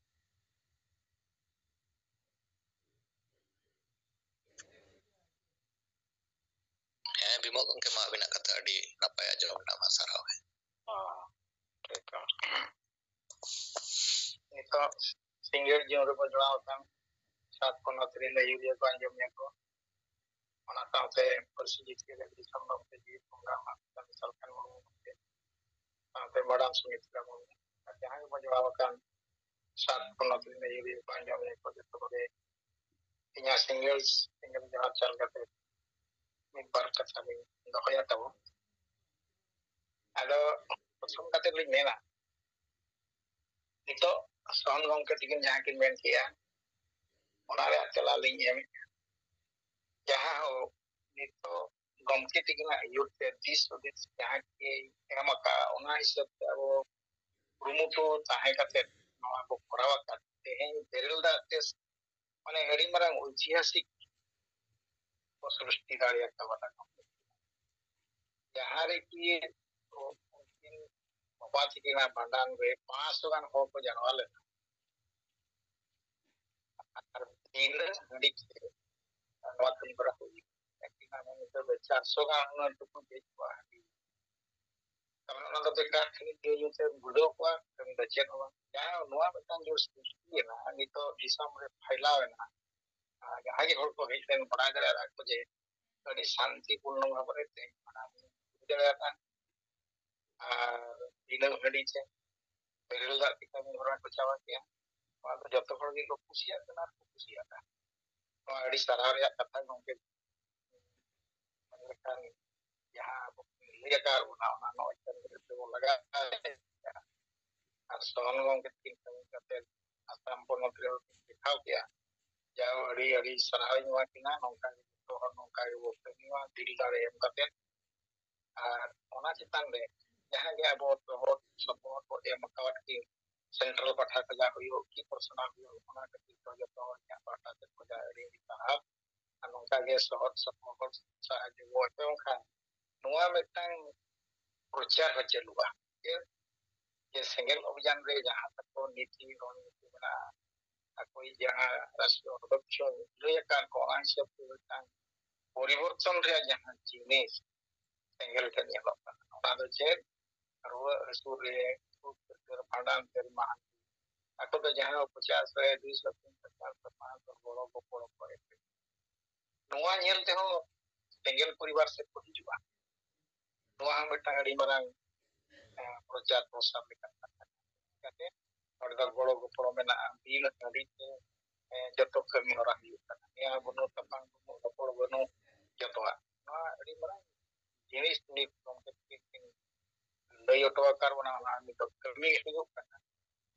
ᱦᱮᱸ, ᱵᱤᱢᱚᱞ ᱜᱚᱢᱠᱮ, ᱢᱟ ᱟᱹᱵᱤᱱᱟᱜ ᱠᱟᱛᱷᱟ ᱟᱹᱰᱤ ᱱᱟᱯᱟᱭ ᱟᱸᱡᱚᱢ ᱮᱱᱟ, ᱢᱟ ᱥᱟᱨᱦᱟᱣ᱾ ᱦᱮᱸ, ᱴᱷᱤᱠ ᱜᱮᱭᱟ᱾ ᱱᱤᱛᱚᱜ ᱥᱤᱸᱜᱟᱹᱲ ᱡᱤᱭᱚᱱ ᱨᱮᱵᱚ ᱡᱚᱲᱟᱣ ᱟᱠᱟᱱ ᱥᱟᱛ ᱯᱚᱱᱚᱛ ᱨᱮᱱ ᱟᱹᱭᱩᱨᱤᱭᱟᱹ ᱠᱚ ᱟᱸᱡᱚᱢᱮᱫ ᱠᱚ, ᱚᱱᱟ ᱥᱟᱶᱛᱮ ᱯᱟᱹᱨᱥᱤ ᱡᱤᱛᱠᱟᱹᱨ ᱫᱤᱥᱚᱢ ᱜᱚᱢᱠᱮ ᱡᱤᱣᱤ ᱵᱚᱸᱜᱟ ᱢᱟᱱ ᱥᱟᱞᱠᱷᱟᱱ ᱢᱩᱨᱢᱩ ᱜᱚᱢᱠᱮ, ᱥᱟᱶᱛᱮ ᱢᱟᱰᱟᱢ ᱥᱩᱢᱤᱛᱨᱟ ᱢᱩᱨᱢᱩ, ᱟᱨ ᱡᱟᱦᱟᱸ ᱜᱮᱵᱚ ᱡᱚᱲᱟᱣ ᱟᱠᱟᱱ ᱥᱟᱛ ᱯᱚᱱᱚᱛ ᱨᱮᱱ ᱟᱹᱭᱩᱨᱤᱭᱟᱹ ᱠᱚ ᱟᱸᱡᱚᱢᱮᱫ ᱠᱚ, ᱡᱚᱛᱚ ᱠᱚᱜᱮ ᱤᱧᱟᱹᱜ ᱥᱤᱸᱜᱟᱹᱲ, ᱥᱤᱸᱜᱟᱹᱲ ᱡᱚᱦᱟᱨ ᱪᱟᱞ ᱠᱟᱛᱮ ᱢᱤᱫ ᱵᱟᱨ ᱠᱟᱛᱷᱟ ᱞᱤᱧ ᱫᱚᱦᱚᱭᱟ ᱛᱟᱵᱚᱱ᱾ ᱟᱫᱚ ᱯᱨᱚᱛᱷᱚᱢ ᱠᱟᱛᱮ ᱞᱤᱧ ᱢᱮᱱᱟ, ᱱᱤᱛᱚᱜ ᱥᱚᱦᱚᱱ ᱜᱚᱢᱠᱮ ᱛᱤᱠᱤᱱ ᱡᱟᱦᱟᱸ ᱠᱤᱱ ᱢᱮᱱ ᱠᱮᱜᱼᱟ, ᱚᱱᱟ ᱨᱮᱭᱟᱜ ᱛᱮᱞᱟ ᱞᱤᱧ ᱮᱢᱮᱫᱼᱟ᱾ ᱡᱟᱦᱟᱸ ᱦᱳᱠ, ᱱᱤᱛᱚᱜ ᱜᱚᱢᱠᱮ ᱛᱤᱠᱤᱱᱟᱜ ᱟᱹᱭᱩᱨ ᱛᱮ ᱫᱤᱥ ᱦᱩᱫᱤᱥ ᱡᱟᱦᱟᱸ ᱠᱤᱱ ᱮᱢ ᱟᱠᱟᱫᱼᱟ, ᱚᱱᱟ ᱦᱤᱥᱟᱹᱵ ᱛᱮ ᱟᱵᱚ ᱠᱩᱨᱩᱢᱩᱴᱩ ᱛᱟᱦᱮᱸ ᱠᱟᱛᱮ ᱱᱚᱣᱟ ᱵᱚ ᱠᱚᱨᱟᱣ ᱟᱠᱟᱫ, ᱛᱮᱦᱮᱧ ᱵᱮᱨᱮᱞ ᱫᱟᱜ ᱛᱮ ᱢᱟᱱᱮ ᱟᱹᱰᱤ ᱢᱟᱨᱟᱝ ᱳᱭᱛᱤᱦᱟᱥᱤᱠ ᱠᱚ ᱥᱨᱤᱥᱴᱤ ᱫᱟᱲᱮᱭᱟᱠᱟᱫ ᱵᱚᱱᱟ᱾ ᱡᱟᱦᱟᱸ ᱨᱮ ᱠᱤ ᱩᱱᱠᱤᱱ ᱵᱟᱵᱟ ᱛᱟᱹᱠᱤᱱᱟᱜ ᱵᱷᱟᱸᱰᱟᱱ ᱨᱮ ᱯᱟᱸᱪᱥᱚ ᱜᱟᱱ ᱦᱚᱲ ᱠᱚ ᱡᱟᱨᱣᱟ ᱞᱮᱱᱟ᱾ ᱟᱨ ᱛᱤᱱᱟᱹᱜ ᱦᱟᱺᱰᱤ ᱛᱮ ᱱᱚᱣᱟ ᱠᱟᱹᱢᱤ ᱦᱚᱨᱟ ᱠᱚ ᱦᱩᱭᱩᱜ ᱠᱟᱱᱟ? ᱮᱱᱠᱷᱟᱱ ᱱᱤᱛᱚᱜ ᱫᱚ ᱪᱟᱨᱥᱚ ᱜᱟᱱ ᱦᱩᱱᱟᱹᱝ ᱴᱩᱠᱩᱡ ᱦᱮᱡ ᱠᱚᱜᱼᱟ ᱦᱟᱺᱰᱤ᱾ ᱛᱟᱨᱢᱟᱱᱮ ᱚᱱᱟ ᱫᱚ ᱵᱮᱠᱟᱨ ᱠᱷᱟᱹᱞᱤ ᱧᱩ ᱧᱩ ᱛᱮ ᱵᱩᱰᱟᱹᱣ ᱠᱚᱜᱼᱟ, ᱠᱟᱹᱢᱤ ᱫᱚ ᱪᱮᱫ ᱦᱚᱸ ᱵᱟᱝ᱾ ᱡᱟᱦᱟᱸ ᱱᱚᱣᱟ ᱢᱤᱫᱴᱟᱝ ᱡᱳᱨ ᱥᱨᱤᱥᱴᱤᱭᱮᱱᱟ, ᱱᱤᱛᱚᱜ ᱫᱤᱥᱚᱢ ᱨᱮ ᱯᱷᱟᱭᱞᱟᱣ ᱮᱱᱟ, ᱟᱨ ᱡᱟᱦᱟᱸᱭ ᱜᱮ ᱦᱚᱲ ᱠᱚ ᱦᱮᱡ ᱞᱮᱱ ᱵᱟᱲᱟᱭ ᱫᱟᱲᱮᱭᱟᱜᱼᱟ ᱠᱚ ᱡᱮ ᱟᱹᱰᱤ ᱥᱟᱱᱛᱤᱯᱩᱨᱱᱚ ᱵᱷᱟᱵᱽ ᱨᱮ ᱛᱮᱦᱮᱧ ᱢᱟᱱᱟᱣ ᱦᱩᱭ ᱫᱟᱲᱮᱭᱟᱫᱟ᱾ ᱟᱨ ᱫᱤᱱᱟᱹᱢ ᱦᱟᱺᱰᱤ ᱪᱮ ᱵᱮᱨᱮᱞ ᱫᱟᱜ ᱛᱮ ᱠᱟᱹᱢᱤ ᱦᱚᱨᱟ ᱠᱚ ᱪᱟᱵᱟ ᱠᱮᱜᱼᱟ᱾ ᱱᱚᱣᱟ ᱫᱚ ᱡᱚᱛᱚ ᱦᱚᱲ ᱜᱮᱠᱚ ᱠᱩᱥᱤᱭᱟᱜ ᱠᱟᱱᱟ ᱟᱨ ᱠᱚ ᱠᱩᱥᱤᱭᱟᱜᱼᱟ᱾ ᱱᱚᱣᱟ ᱟᱹᱰᱤ ᱥᱟᱨᱦᱟᱣ ᱨᱮᱭᱟᱜ ᱠᱟᱛᱷᱟ ᱜᱚᱢᱠᱮ᱾ ᱢᱮᱱᱠᱷᱟᱱ ᱡᱟᱦᱟᱸ ᱟᱵᱚ ᱵᱚᱱ ᱞᱟᱹᱭ ᱟᱠᱟᱫ ᱵᱚᱱᱟ, ᱚᱱᱟ ᱱᱚᱜᱼᱚᱭ ᱠᱟᱹᱢᱤ ᱨᱮ ᱵᱚᱱ ᱞᱟᱜᱟᱣ ᱫᱟᱲᱮᱭᱟᱜᱼᱟ᱾ ᱟᱨ ᱥᱚᱨᱚᱱ ᱜᱚᱢᱠᱮ ᱛᱤᱠᱤᱱ ᱠᱟᱹᱢᱤ ᱠᱟᱛᱮ ᱟᱥᱟᱢ ᱯᱚᱱᱚᱛ ᱨᱮ ᱫᱮᱠᱷᱟᱣ ᱠᱮᱜᱼᱟ᱾ ᱡᱟᱣ ᱟᱹᱰᱤ ᱟᱹᱰᱤ ᱥᱟᱨᱦᱟᱣ ᱤᱧ ᱮᱢᱟ ᱠᱤᱱᱟ᱾ ᱱᱚᱝᱠᱟ ᱜᱮ ᱡᱚᱛᱚ ᱦᱚᱲ ᱱᱚᱝᱠᱟ ᱜᱮᱵᱚ ᱠᱟᱹᱢᱤ ᱢᱟ, ᱫᱤᱞ ᱫᱟᱲᱮ ᱮᱢ ᱠᱟᱛᱮ᱾ ᱟᱨ ᱚᱱᱟ ᱪᱮᱛᱟᱱ ᱨᱮ ᱡᱟᱦᱟᱸ ᱜᱮ ᱟᱵᱚ ᱜᱚᱲᱚ ᱥᱚᱯᱚᱦᱚᱫ ᱠᱚ ᱮᱢ ᱟᱠᱟᱣᱟᱫ ᱠᱤᱱ, ᱥᱮᱱᱴᱨᱟᱞ ᱯᱟᱦᱴᱟ ᱠᱷᱚᱱᱟᱜ ᱦᱩᱭᱩᱜ ᱠᱤ ᱯᱟᱨᱥᱚᱱᱟᱞ ᱦᱩᱭᱩᱜ, ᱚᱱᱟ ᱠᱷᱟᱹᱛᱤᱨ ᱫᱚ ᱡᱚᱛᱚ ᱦᱚᱲ ᱤᱧᱟᱹᱜ ᱯᱟᱦᱴᱟ ᱥᱮᱫ ᱠᱷᱚᱱᱟᱜ ᱟᱹᱰᱤ ᱟᱹᱰᱤ ᱥᱟᱨᱦᱟᱣ᱾ ᱟᱨ ᱱᱚᱝᱠᱟ ᱜᱮ ᱥᱚᱦᱚᱫ ᱥᱚᱯᱚᱦᱚᱫ ᱥᱟᱦᱟᱡᱽᱡᱚ ᱵᱚ ᱮᱢ ᱠᱷᱟᱱ ᱱᱚᱣᱟ ᱢᱤᱫᱴᱟᱝ ᱯᱨᱚᱪᱟᱨ ᱦᱚᱸ ᱪᱟᱹᱞᱩᱜᱼᱟ᱾ ᱡᱮ, ᱡᱮ ᱥᱮᱸᱜᱮᱞ ᱚᱵᱷᱤᱡᱟᱱ ᱨᱮ ᱡᱟᱦᱟᱸ ᱛᱟᱠᱚ ᱱᱤᱛᱤ ᱨᱚᱱᱱᱤᱛᱤ ᱢᱮᱱᱟᱜᱼᱟ, ᱟᱠᱚᱭᱤᱡ ᱡᱟᱦᱟᱸ ᱨᱟᱥᱴᱨᱤᱭᱚ ᱚᱫᱷᱭᱚᱠᱥᱚ ᱞᱟᱹᱭ ᱟᱠᱟᱱ ᱠᱚ, ᱚᱱᱟ ᱦᱤᱥᱟᱹᱵ ᱛᱮ ᱢᱤᱫᱴᱟᱝ ᱯᱚᱨᱤᱵᱚᱨᱛᱚᱱ ᱨᱮᱭᱟᱜ ᱡᱟᱦᱟᱸ ᱡᱤᱱᱤᱥ ᱥᱮᱸᱜᱮᱞ ᱴᱷᱮᱱ ᱧᱮᱞᱚᱜ ᱠᱟᱱᱟ, ᱚᱱᱟ ᱫᱚ ᱪᱮᱫ? ᱨᱩᱣᱟᱹ ᱦᱟᱹᱥᱩ ᱨᱮ, ᱥᱩᱠ ᱥᱟᱹᱨᱠᱟᱹ, ᱵᱷᱟᱸᱰᱟᱱ, ᱛᱮᱞ ᱢᱟᱦᱟᱱ, ᱟᱠᱚ ᱫᱚ ᱡᱟᱦᱟᱸ ᱯᱚᱪᱟᱥ ᱨᱮ ᱫᱩᱭᱥᱚ ᱛᱤᱱ ᱴᱟᱠᱟ ᱥᱮ ᱯᱟᱸᱪᱥᱚ ᱜᱚᱲᱚ ᱜᱚᱯᱚᱲᱚ ᱠᱚ ᱮᱢ ᱞᱮᱫᱟ᱾ ᱱᱚᱣᱟ ᱧᱮᱞ ᱛᱮᱦᱚᱸ ᱥᱮᱸᱜᱮᱞ ᱯᱚᱨᱤᱵᱟᱨ ᱥᱮᱫ ᱠᱚ ᱦᱤᱡᱩᱜᱼᱟ᱾ ᱱᱚᱣᱟ ᱦᱚᱸ ᱢᱤᱫᱴᱟᱝ ᱟᱹᱰᱤ ᱢᱟᱨᱟᱝ, ᱮ, ᱯᱨᱚᱪᱟᱨ ᱯᱨᱚᱥᱟᱨ ᱞᱮᱠᱟᱱ ᱠᱟᱛᱷᱟ ᱠᱟᱱᱟ᱾ ᱪᱤᱠᱟᱹᱛᱮ ᱱᱚᱸᱰᱮ ᱫᱚ ᱜᱚᱲᱚ ᱜᱚᱯᱚᱲᱚ ᱢᱮᱱᱟᱜᱼᱟ, ᱵᱤᱱ ᱦᱟᱺᱰᱤ ᱛᱮ, ᱮ, ᱡᱚᱛᱚ ᱠᱟᱹᱢᱤ ᱦᱚᱨᱟ ᱦᱩᱭᱩᱜ ᱠᱟᱱᱟ᱾ ᱱᱮᱭᱟᱣ ᱵᱟᱹᱱᱩᱜ, ᱛᱟᱯᱟᱢ ᱵᱟᱹᱱᱩᱜ, ᱨᱚᱯᱚᱲ ᱵᱟᱹᱱᱩᱜ, ᱡᱚᱛᱚᱣᱟᱜ᱾ ᱱᱚᱣᱟ ᱟᱹᱰᱤ ᱢᱟᱨᱟᱝ ᱡᱤᱱᱤᱥ ᱱᱤᱛ ᱜᱚᱢᱠᱮ ᱛᱟᱹᱠᱤᱱ ᱠᱤᱱ ᱞᱟᱹᱭ ᱦᱚᱴᱚ ᱟᱠᱟᱫ ᱵᱚᱱᱟ, ᱚᱱᱟ ᱱᱤᱛᱚᱜ ᱠᱟᱹᱢᱤ ᱦᱩᱭᱩᱜ ᱠᱟᱱᱟ᱾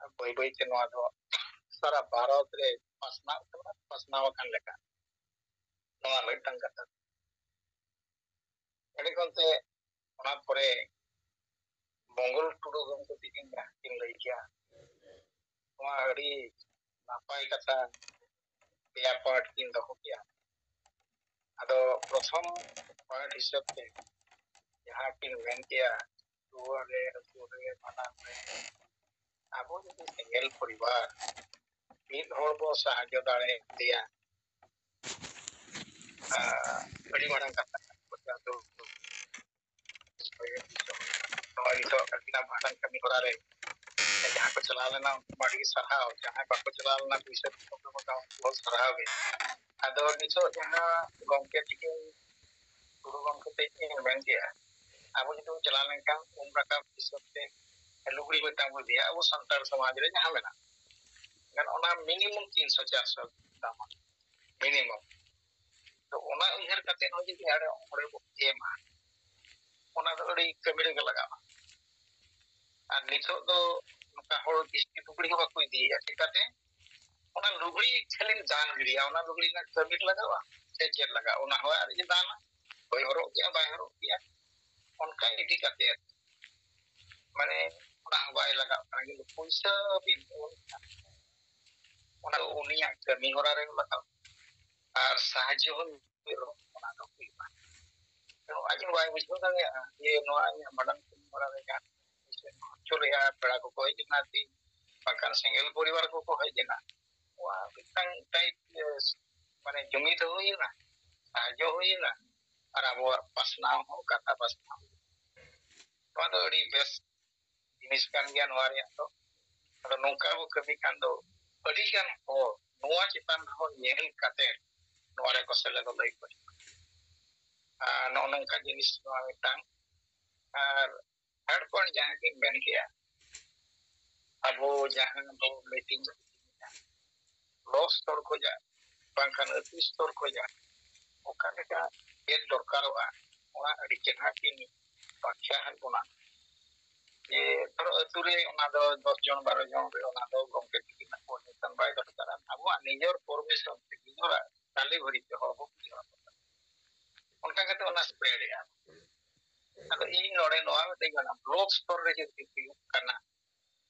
ᱟᱨ ᱵᱟᱹᱭ ᱵᱟᱹᱭ ᱛᱮ ᱱᱚᱣᱟ ᱫᱚ ᱥᱟᱨᱟ ᱵᱷᱟᱨᱚᱛ ᱨᱮ ᱯᱟᱥᱱᱟᱜ ᱠᱟᱱᱟ, ᱯᱟᱥᱱᱟᱣ ᱟᱠᱟᱱ ᱞᱮᱠᱟ᱾ ᱱᱚᱣᱟ ᱢᱤᱫᱴᱟᱝ ᱠᱟᱛᱷᱟ᱾ ᱮᱸᱰᱮ ᱠᱷᱚᱱ ᱛᱮ ᱚᱱᱟ ᱯᱚᱨᱮ ᱢᱚᱝᱜᱚᱞ ᱴᱩᱰᱩ ᱜᱚᱢᱠᱮ ᱛᱤᱠᱤᱱ ᱡᱟᱦᱟᱸ ᱠᱤᱱ ᱞᱟᱹᱭ ᱠᱮᱜᱼᱟ, ᱱᱚᱣᱟ ᱟᱹᱰᱤ ᱱᱟᱯᱟᱭ ᱠᱟᱛᱷᱟ ᱯᱮᱭᱟ ᱯᱟᱨᱴ ᱠᱤᱱ ᱫᱚᱦᱚ ᱠᱮᱜᱼᱟ᱾ ᱟᱫᱚ ᱯᱨᱚᱛᱷᱚᱢ ᱯᱟᱨᱴ ᱦᱤᱥᱟᱹᱵ ᱛᱮ ᱡᱟᱦᱟᱸ ᱠᱤᱱ ᱢᱮᱱ ᱠᱮᱜᱼᱟ, ᱨᱩᱣᱟᱹ ᱨᱮ, ᱦᱟᱹᱥᱩ ᱨᱮ, ᱵᱷᱟᱸᱰᱟᱱ ᱨᱮ, ᱟᱵᱚ ᱡᱩᱫᱤ ᱥᱮᱸᱜᱮᱞ ᱯᱚᱨᱤᱵᱟᱨ ᱢᱤᱫ ᱦᱚᱲ ᱵᱚ ᱥᱟᱦᱟᱡᱽᱡᱚ ᱫᱟᱲᱮᱭᱟᱫᱮᱭᱟ, ᱟᱨ ᱟᱹᱰᱤ ᱢᱟᱨᱟᱝ ᱠᱟᱛᱷᱟ ᱠᱟᱱᱟ᱾ ᱱᱚᱜᱼᱚᱭ ᱱᱤᱛᱚᱜ ᱟᱹᱠᱤᱱᱟᱜ ᱵᱷᱟᱸᱰᱟᱱ ᱠᱟᱹᱢᱤ ᱦᱚᱨᱟ ᱨᱮ ᱡᱟᱦᱟᱸ ᱠᱚ ᱪᱟᱞᱟᱣ ᱞᱮᱱᱟ, ᱩᱱᱠᱩ ᱢᱟ ᱟᱹᱰᱤ ᱜᱮ ᱥᱟᱨᱦᱟᱣ, ᱡᱟᱦᱟᱸᱭ ᱵᱟᱠᱚ ᱪᱟᱞᱟᱣ ᱞᱮᱱᱟ, ᱯᱩᱭᱥᱟᱹ ᱠᱚ ᱮᱢ ᱠᱟᱣᱟ, ᱩᱱᱠᱩ ᱦᱚᱸ ᱥᱟᱨᱦᱟᱣ ᱜᱮ᱾ ᱟᱫᱚ ᱱᱤᱛᱚᱜ ᱡᱟᱦᱟᱸ ᱜᱚᱢᱠᱮ ᱛᱤᱠᱤᱱ ᱠᱮᱜᱼᱟ᱾ ᱟᱵᱚ ᱡᱩᱫᱤ ᱵᱚᱱ ᱪᱟᱞᱟᱣ ᱞᱮᱱᱠᱷᱟᱱ ᱩᱢ ᱨᱟᱠᱟᱵ ᱦᱤᱥᱟᱹᱵ ᱛᱮ ᱞᱩᱜᱽᱲᱤ ᱢᱤᱫᱴᱟᱝ ᱵᱚᱱ ᱤᱫᱤᱭᱟ, ᱟᱵᱚ ᱥᱟᱱᱛᱟᱲ ᱥᱚᱢᱟᱡᱽ ᱨᱮ ᱡᱟᱦᱟᱸ ᱢᱮᱱᱟᱜᱼᱟ, ᱢᱮᱱᱠᱷᱟᱱ ᱚᱱᱟ ᱢᱤᱱᱤᱢᱟᱢ ᱛᱤᱱᱥᱚ ᱪᱟᱨᱥᱚ ᱫᱟᱢᱟ, ᱢᱤᱱᱤᱢᱟᱢ᱾ ᱛᱚ ᱚᱱᱟ ᱩᱭᱦᱟᱹᱨ ᱠᱟᱛᱮ ᱦᱚᱸ ᱡᱩᱫᱤ ᱟᱨ ᱚᱸᱰᱮ ᱵᱚ ᱮᱢᱟ, ᱚᱱᱟ ᱫᱚ ᱟᱹᱰᱤ ᱠᱟᱹᱢᱤ ᱨᱮᱜᱮ ᱞᱟᱜᱟᱜᱼᱟ᱾ ᱟᱨ ᱱᱤᱛᱚᱜ ᱫᱚ ᱱᱚᱝᱠᱟ ᱦᱚᱲ ᱵᱤᱥᱛᱤ ᱞᱩᱜᱽᱲᱤ ᱦᱚᱸ ᱵᱟᱠᱚ ᱤᱫᱤᱭᱮᱫᱼᱟ᱾ ᱪᱤᱠᱟᱹᱛᱮ? ᱚᱱᱟ ᱞᱩᱜᱽᱲᱤ ᱠᱷᱟᱹᱞᱤᱢ ᱫᱟᱱ ᱜᱤᱰᱤᱭᱟ, ᱚᱱᱟ ᱞᱩᱜᱽᱲᱤ ᱨᱮᱱᱟᱜ ᱠᱟᱹᱢᱤ ᱨᱮ ᱞᱟᱜᱟᱜᱼᱟ ᱥᱮ ᱪᱮᱫ ᱞᱟᱜᱟᱜᱼᱟ? ᱚᱱᱟ ᱦᱚᱸ ᱟᱨ ᱤᱧ ᱫᱟᱱᱟ, ᱦᱚᱭ ᱦᱚᱨᱚᱜ ᱠᱮᱜᱼᱟ, ᱵᱟᱭ ᱦᱚᱨᱚᱜ ᱠᱮᱜᱼᱟ, ᱚᱱᱠᱟ ᱤᱫᱤ ᱠᱟᱛᱮ ᱢᱟᱱᱮ ᱚᱱᱟ ᱦᱚᱸ ᱵᱟᱭ ᱞᱟᱜᱟᱜ ᱠᱟᱱᱟ, ᱠᱤᱱᱛᱩ ᱯᱩᱭᱥᱟᱹ ᱵᱤᱱ ᱮᱢ ᱠᱷᱟᱱ ᱚᱱᱟ ᱫᱚ ᱩᱱᱤᱭᱟᱜ ᱠᱟᱹᱢᱤ ᱦᱚᱨᱟ ᱨᱮ ᱞᱟᱜᱟᱜᱼᱟ ᱟᱨ ᱥᱟᱦᱟᱡᱽᱡᱚ ᱦᱚᱸ ᱚᱱᱟ ᱫᱚ ᱦᱩᱭᱩᱜᱼᱟ᱾ ᱛᱚ ᱟᱡ ᱦᱚᱸ ᱵᱟᱭ ᱵᱩᱡᱷᱟᱹᱣ ᱫᱟᱲᱮᱭᱟᱜᱼᱟ ᱡᱮ ᱱᱚᱣᱟ ᱤᱧᱟᱹᱜ ᱵᱷᱟᱸᱰᱟᱱ ᱠᱟᱹᱢᱤ ᱦᱚᱨᱟ ᱨᱮ ᱡᱟᱦᱟᱸ ᱯᱩᱭᱥᱟᱹᱧ ᱠᱷᱚᱨᱪᱚ ᱞᱮᱜᱼᱟ, ᱯᱮᱲᱟ ᱠᱚᱠᱚ ᱦᱮᱡ ᱮᱱᱟ ᱛᱤᱧ, ᱵᱟᱝᱠᱷᱟᱱ ᱥᱮᱸᱜᱮᱞ ᱯᱚᱨᱤᱵᱟᱨ ᱠᱚᱠᱚ ᱦᱮᱡ ᱮᱱᱟ, ᱱᱚᱣᱟ ᱢᱤᱫᱴᱟᱝ ᱴᱟᱭᱤᱯ ᱢᱟᱱᱮ ᱡᱩᱢᱤᱫ ᱦᱚᱸ ᱦᱩᱭᱮᱱᱟ, ᱥᱟᱦᱟᱡᱽᱡᱚ ᱦᱩᱭᱮᱱᱟ, ᱟᱨ ᱟᱵᱚᱣᱟᱜ ᱯᱟᱥᱱᱟᱣ ᱦᱚᱸ, ᱠᱟᱛᱷᱟ ᱯᱟᱥᱱᱟᱣ᱾ ᱱᱚᱣᱟ ᱫᱚ ᱟᱹᱰᱤ ᱵᱮᱥ ᱡᱤᱱᱤᱥ ᱠᱟᱱ ᱜᱮᱭᱟ ᱱᱚᱣᱟ ᱨᱮᱭᱟᱜ ᱫᱚ᱾ ᱟᱫᱚ ᱱᱚᱝᱠᱟ ᱵᱚ ᱠᱟᱹᱢᱤ ᱠᱷᱟᱱ ᱫᱚ ᱟᱹᱰᱤ ᱜᱟᱱ ᱦᱚᱲ ᱱᱚᱣᱟ ᱪᱮᱛᱟᱱ ᱨᱮᱦᱚᱸ ᱧᱮᱞ ᱠᱟᱛᱮ ᱱᱚᱣᱟ ᱨᱮᱠᱚ ᱥᱮᱞᱮᱫᱚᱜ ᱞᱟᱹᱜᱤᱫ ᱠᱚ ᱦᱤᱡᱩᱜᱼᱟ᱾ ᱟᱨ ᱱᱚᱜᱼᱚ ᱱᱚᱝᱠᱟ ᱡᱤᱱᱤᱥ ᱱᱚᱣᱟ ᱢᱤᱫᱴᱟᱝ᱾ ᱟᱨ ᱛᱷᱟᱨᱰ ᱯᱚᱭᱮᱱᱴ ᱡᱟᱦᱟᱸ ᱜᱤᱧ ᱢᱮᱱ ᱠᱮᱜᱼᱟ, ᱟᱵᱚ ᱡᱟᱦᱟᱸ ᱵᱚ ᱢᱤᱴᱤᱝ ᱵᱞᱚᱠ ᱥᱛᱚᱨ ᱠᱷᱚᱱᱟᱜ ᱵᱟᱝᱠᱷᱟᱱ ᱟᱹᱛᱩ ᱥᱛᱚᱨ ᱠᱷᱚᱱᱟᱜ ᱚᱠᱟ ᱞᱮᱠᱟ ᱪᱮᱫ ᱫᱚᱨᱠᱟᱨᱚᱜᱼᱟ, ᱚᱱᱟ ᱟᱹᱰᱤ ᱪᱮᱦᱨᱟ ᱠᱤᱱ ᱵᱟᱠᱷᱭᱟ ᱟᱫ ᱵᱚᱱᱟ᱾ ᱡᱮ ᱫᱷᱚᱨᱚ ᱟᱹᱛᱩ ᱨᱮ ᱚᱱᱟ ᱫᱚ ᱫᱚᱥ ᱡᱚᱱ ᱵᱟᱨᱚ ᱡᱚᱱ ᱨᱮ ᱚᱱᱟ ᱫᱚ ᱜᱚᱢᱠᱮ ᱛᱤᱠᱤᱱᱟᱜ ᱯᱚᱨᱢᱤᱥᱚᱱ ᱵᱟᱭ ᱫᱚᱨᱠᱟᱨᱟ, ᱟᱵᱚᱣᱟᱜ ᱱᱤᱡᱮᱨ ᱯᱚᱨᱢᱤᱥᱚᱱ ᱛᱮ ᱱᱤᱡᱮᱨᱟᱜ ᱰᱮᱞᱤᱵᱷᱟᱨᱤ ᱛᱮ ᱦᱚᱲ ᱵᱚ ᱵᱩᱡᱷᱟᱹᱣ ᱟᱠᱚ ᱠᱟᱱᱟ᱾ ᱚᱱᱠᱟ ᱠᱟᱛᱮ ᱚᱱᱟ ᱥᱯᱨᱮᱰ ᱮᱜᱼᱟ᱾ ᱟᱫᱚ ᱤᱧ ᱱᱚᱰᱮ ᱱᱚᱣᱟ ᱢᱤᱫᱴᱟᱝ ᱢᱮᱱᱟ, ᱵᱞᱚᱠ ᱥᱛᱚᱨ ᱨᱮ ᱡᱩᱫᱤ ᱦᱩᱭᱩᱜ ᱠᱟᱱᱟ,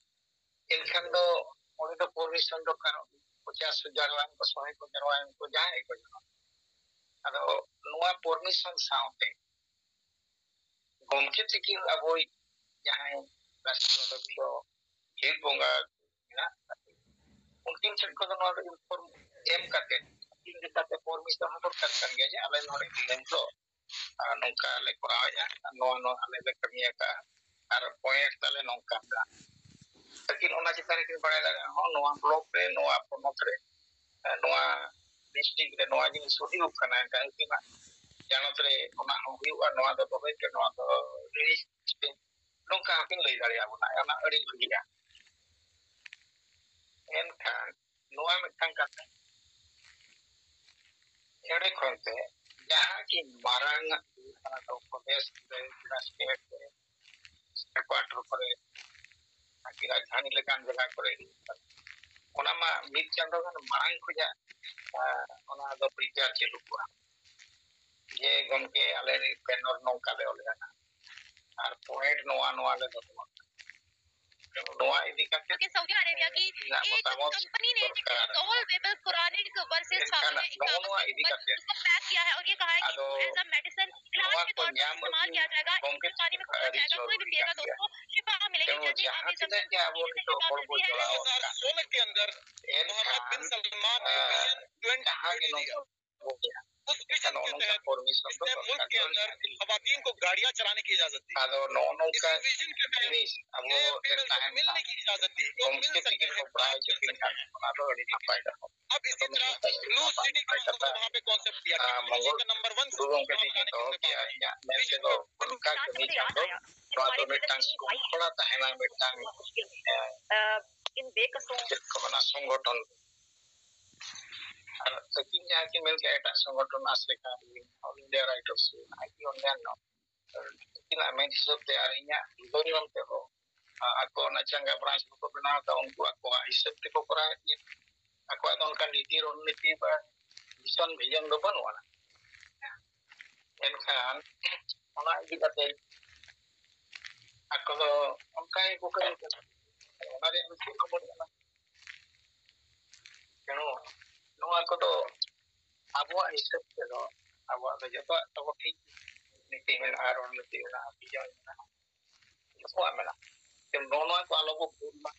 ᱮᱱᱠᱷᱟᱱ ᱫᱚ ᱚᱸᱰᱮ ᱫᱚ ᱯᱚᱨᱢᱤᱥᱚᱱ ᱫᱚᱨᱠᱟᱨᱚᱜ᱾ ᱯᱚᱪᱟᱥ ᱦᱟᱡᱟᱨ ᱟᱱ ᱠᱚ, ᱥᱚᱭ ᱠᱚ ᱡᱟᱨᱣᱟᱭᱮᱱ ᱠᱚ, ᱡᱟᱦᱟᱸᱭ ᱠᱚ ᱡᱟᱨᱣᱟ᱾ ᱟᱫᱚ ᱱᱚᱣᱟ ᱯᱚᱨᱢᱤᱥᱚᱱ ᱥᱟᱶᱛᱮ ᱜᱚᱢᱠᱮ ᱛᱤᱠᱤᱱ ᱟᱵᱚᱭᱤᱡ ᱡᱟᱦᱟᱸᱭ ᱨᱟᱥᱴᱨᱚ ᱚᱫᱷᱭᱚᱠᱥᱚ ᱦᱤᱞ ᱵᱚᱸᱜᱟ ᱢᱮᱱᱟᱜ ᱟᱠᱟᱫ, ᱩᱱᱠᱤᱱ ᱴᱷᱮᱱ ᱠᱷᱚᱱ ᱫᱚ ᱱᱚᱣᱟ ᱫᱚ ᱤᱱᱯᱷᱚᱨᱢ ᱮᱢ ᱠᱟᱛᱮ ᱟᱹᱠᱤᱱ ᱞᱮᱠᱟᱛᱮ ᱯᱚᱨᱢᱤᱥᱚᱱ ᱦᱚᱸ ᱫᱚᱨᱠᱟᱨ ᱠᱟᱱ ᱜᱮᱭᱟ ᱡᱮ ᱟᱞᱮ ᱱᱚᱰᱮ ᱫᱤᱱᱟᱹᱢ ᱦᱤᱞᱳᱜ ᱟᱨ ᱱᱚᱝᱠᱟ ᱞᱮ ᱠᱚᱨᱟᱣᱮᱫᱼᱟ, ᱟᱨ ᱱᱚᱣᱟ ᱱᱚᱣᱟ ᱟᱞᱮ ᱞᱮ ᱠᱟᱹᱢᱤ ᱟᱠᱟᱫᱼᱟ, ᱟᱨ ᱯᱚᱭᱮᱱᱴ ᱛᱟᱞᱮ ᱱᱚᱝᱠᱟ ᱢᱮᱱᱟᱜᱼᱟ᱾ ᱞᱮᱠᱤᱱ ᱚᱱᱟ ᱪᱮᱛᱟᱱ ᱨᱮ ᱠᱤᱱ ᱵᱟᱲᱟᱭ ᱫᱟᱲᱮᱭᱟᱜᱼᱟ, ᱦᱚᱸ, ᱱᱚᱣᱟ ᱵᱞᱚᱠ ᱨᱮ, ᱱᱚᱣᱟ ᱯᱚᱱᱚᱛ ᱨᱮ, ᱱᱚᱣᱟ ᱰᱤᱥᱴᱨᱤᱠᱴ ᱨᱮ ᱱᱚᱣᱟ ᱡᱤᱱᱤᱥ ᱦᱩᱭᱩᱜ ᱠᱟᱱᱟ, ᱮᱱᱠᱷᱟᱱ ᱩᱱᱠᱤᱱᱟᱜ ᱡᱟᱱᱚᱛ ᱨᱮ ᱚᱱᱟ ᱦᱚᱸ ᱦᱩᱭᱩᱜᱼᱟ, ᱱᱚᱣᱟ ᱫᱚ ᱫᱚᱦᱚᱭ ᱯᱮ, ᱱᱚᱣᱟ ᱫᱚ ᱨᱤᱞᱤᱡᱽ ᱯᱮ, ᱱᱚᱝᱠᱟ ᱦᱚᱸᱠᱤᱱ ᱞᱟᱹᱭ ᱫᱟᱲᱮᱭᱟᱵᱚᱱᱟ, ᱚᱱᱟ ᱟᱹᱰᱤ ᱵᱷᱟᱹᱜᱤᱜᱼᱟ᱾ ᱮᱱᱠᱷᱟᱱ ᱱᱚᱣᱟ ᱢᱤᱫᱴᱟᱝ ᱠᱟᱛᱷᱟ᱾ ᱮᱸᱰᱮ ᱠᱷᱚᱱ ᱛᱮ ᱡᱟᱦᱟᱸ ᱠᱤ ᱢᱟᱨᱟᱝ ᱟᱜ ᱦᱩᱭᱩᱜ ᱠᱟᱱᱟ ᱫᱚ ᱯᱨᱚᱫᱮᱥ ᱨᱮ, ᱡᱮᱞᱟ ᱥᱴᱮᱴ ᱨᱮ, ᱦᱮᱰᱠᱩᱣᱟᱴᱚᱨ ᱠᱚᱨᱮ, ᱟᱨᱠᱤ ᱨᱟᱡᱽᱫᱷᱟᱱᱤ ᱞᱮᱠᱟᱱ ᱡᱟᱭᱜᱟ ᱠᱚᱨᱮ ᱦᱩᱭᱩᱜ ᱠᱟᱱᱟ᱾ ᱚᱱᱟ ᱢᱟ ᱢᱤᱫ ᱪᱟᱸᱫᱳ ᱜᱟᱱ ᱢᱟᱲᱟᱝ ᱠᱷᱚᱱᱟᱜ, ᱟᱸ, ᱚᱱᱟ ᱫᱚ ᱯᱨᱤᱪᱟᱨ ᱪᱟᱹᱞᱩ ᱠᱚᱜᱼᱟ᱾ ᱡᱮ ᱜᱚᱢᱠᱮ, ᱟᱞᱮ ᱵᱮᱱᱚᱨ ᱱᱚᱝᱠᱟ ᱞᱮ ᱚᱞ ᱠᱟᱱᱟ ᱟᱨ ᱯᱚᱭᱮᱱᱴ ᱱᱚᱣᱟ ᱱᱚᱣᱟ ᱞᱮ ᱫᱚᱦᱚ ᱟᱠᱟᱫᱟ᱾ ᱱᱚᱣᱟ ᱤᱫᱤ ᱠᱟᱛᱮ ᱠᱤ ᱥᱟᱣᱩᱫᱤ ᱟᱨᱮᱵᱤᱭᱟ ᱠᱤ ᱤᱧᱟᱹᱜ ᱮᱠ ᱢᱚᱛᱟᱢᱚᱛ ᱠᱚᱢᱯᱟᱱᱤ ᱱᱮ ᱫᱚᱨᱠᱟᱨ ᱠᱚᱣᱟᱞ ᱵᱮᱵᱮᱞ ᱠᱚᱨᱟᱱᱤᱠ ᱵᱟᱨᱥᱮᱥ ᱮᱱᱠᱷᱟᱱ ᱱᱚᱜᱼᱚ ᱱᱚᱣᱟ ᱤᱫᱤ ᱠᱟᱛᱮ ᱯᱮᱠ ᱠᱤᱭᱟ ᱦᱟᱭ ᱚᱨ ᱭᱮ ᱠᱟᱦᱟ ᱦᱟᱭ ᱠᱤ ᱟᱫᱚ ᱮᱡ ᱟ ᱢᱮᱰᱤᱥᱤᱱ ᱱᱚᱣᱟ ᱠᱚ ᱧᱟᱢ ᱟᱹᱜᱩ ᱜᱚᱢᱠᱮ ᱪᱮᱫ ᱟᱹᱰᱤ ᱡᱚᱨᱩᱨᱤ ᱠᱟᱱ ᱜᱮᱭᱟ᱾ ᱛᱮᱬᱩ ᱡᱟᱦᱟᱸ ᱛᱤᱱᱟᱹᱜ ᱜᱮ ᱟᱵᱚ ᱱᱤᱛᱚᱜ ᱦᱚᱲ ᱵᱚ ᱡᱚᱲᱟᱣ ᱟᱠᱟᱱ, ᱮᱱᱠᱷᱟᱱ ᱡᱟᱦᱟᱸ ᱜᱮ ᱱᱚᱝᱠᱟ ᱵᱚ ᱜᱮᱭᱟ, ᱮᱱᱠᱷᱟᱱ ᱱᱚᱜᱼᱚ ᱱᱚᱝᱠᱟ ᱯᱚᱨᱢᱤᱥᱚᱱ ᱫᱚ ᱫᱚᱨᱠᱟᱨ ᱫᱚ ᱱᱤᱦᱟᱹᱛ ᱜᱮ ᱞᱟᱜᱟᱜᱼᱟ᱾ ᱟᱫᱚ ᱱᱚᱜᱼᱚ ᱱᱚᱝᱠᱟ ᱡᱤᱱᱤᱥ ᱟᱵᱚ ᱴᱷᱮᱱ ᱛᱟᱦᱮᱱ ᱠᱷᱟᱱ ᱜᱚᱢᱠᱮ ᱛᱤᱠᱤᱱ ᱠᱚ ᱯᱨᱟᱭ ᱪᱟᱹᱠᱨᱤ ᱠᱟᱱ, ᱚᱱᱟ ᱫᱚ ᱟᱹᱰᱤ ᱱᱟᱯᱟᱭ ᱠᱟᱛᱷᱟ᱾ ᱟᱫᱚ ᱱᱚᱣᱟ ᱫᱚ ᱟᱹᱰᱤ ᱱᱟᱯᱟᱭ ᱠᱟᱛᱷᱟ᱾ ᱟᱨ ᱢᱚᱝᱜᱚᱞ ᱜᱩᱨᱩ ᱜᱚᱢᱠᱮ ᱛᱤᱠᱤᱱ ᱫᱚᱦᱚ ᱠᱮᱜᱼᱟ, ᱤᱧᱟᱹᱜ ᱢᱮᱱ ᱛᱮᱫᱚ ᱚᱱᱠᱟ ᱠᱟᱹᱢᱤ ᱠᱷᱟᱱ ᱫᱚ ᱱᱚᱣᱟ ᱫᱚ ᱢᱤᱫᱴᱟᱝ ᱥᱚᱝᱜᱚᱲᱟ ᱛᱟᱦᱮᱱᱟ, ᱢᱤᱫᱴᱟᱝ, ᱮᱸ, ᱪᱮᱫ ᱠᱚ ᱢᱮᱱᱟ, ᱥᱚᱝᱜᱚᱴᱷᱚᱱ᱾ ᱟᱨ ᱟᱹᱠᱤᱱ ᱡᱟᱦᱟᱸ ᱠᱤᱱ ᱢᱮᱱ ᱠᱮᱜᱼᱟ, ᱮᱴᱟᱜ ᱥᱚᱝᱜᱚᱴᱷᱚᱱ ᱟᱥᱮᱠᱟ, All India Writers Union, ᱟᱨ ᱠᱤ ᱚᱱᱱᱟᱱᱱᱚ, ᱩᱱᱠᱤᱱᱟᱜ ᱢᱮᱱ ᱦᱤᱥᱟᱹᱵ ᱛᱮ ᱟᱨ ᱤᱧᱟᱹᱜ ᱵᱤᱵᱚᱨᱤ ᱚᱱᱛᱮ ᱦᱚᱸ, ᱟ-, ᱟᱠᱚ ᱚᱱᱟ ᱪᱟᱸᱜᱟ branch ᱠᱚᱠᱚ ᱵᱮᱱᱟᱣ ᱮᱫᱟ, ᱩᱱᱠᱩ ᱟᱠᱚᱣᱟᱜ ᱦᱤᱥᱟᱹᱵ ᱛᱮᱠᱚ ᱠᱚᱨᱟᱣᱮᱫ ᱜᱮᱭᱟ᱾ ᱟᱠᱚᱣᱟᱜ ᱫᱚ ᱚᱱᱠᱟ ᱱᱤᱛᱤ ᱨᱚᱱᱱᱤᱛᱤ ᱵᱟ mission vision ᱫᱚ ᱵᱟᱹᱱᱩᱜ ᱟᱱᱟ᱾ ᱮᱱᱠᱷᱟᱱ ᱚᱱᱟ ᱤᱫᱤ ᱠᱟᱛᱮ ᱟᱠᱚ ᱫᱚ ᱚᱱᱠᱟ ᱜᱮᱠᱚ ᱠᱟᱹᱢᱤ ᱠᱟᱱᱟ᱾ ᱚᱱᱟ ᱨᱮᱭᱟᱜ ᱫᱚ ᱪᱮᱫ ᱦᱚᱸ ᱵᱟᱹᱱᱩᱜ ᱟᱱᱟ᱾ ᱛᱮᱬᱩ ᱱᱚᱣᱟ ᱠᱚᱫᱚ ᱟᱵᱚᱣᱟᱜ ᱦᱤᱥᱟᱹᱵ ᱛᱮᱫᱚ ᱟᱵᱚᱣᱟᱜ ᱫᱚ ᱡᱚᱛᱚᱣᱟᱜ ᱛᱟᱵᱚ ᱴᱷᱤᱠ ᱱᱤᱛᱤ ᱢᱮᱱᱟᱜᱼᱟ, ᱨᱚᱱᱱᱤᱛᱤ ᱢᱮᱱᱟᱜᱼᱟ, vision ᱢᱮᱱᱟᱜᱼᱟ, ᱡᱚᱛᱚᱣᱟᱜ ᱢᱮᱱᱟᱜᱼᱟ᱾ ᱛᱚ ᱱᱚᱜᱼᱚ ᱱᱚᱣᱟ ᱠᱚ ᱟᱞᱚ ᱵᱚ ᱵᱷᱩᱞ ᱢᱟ᱾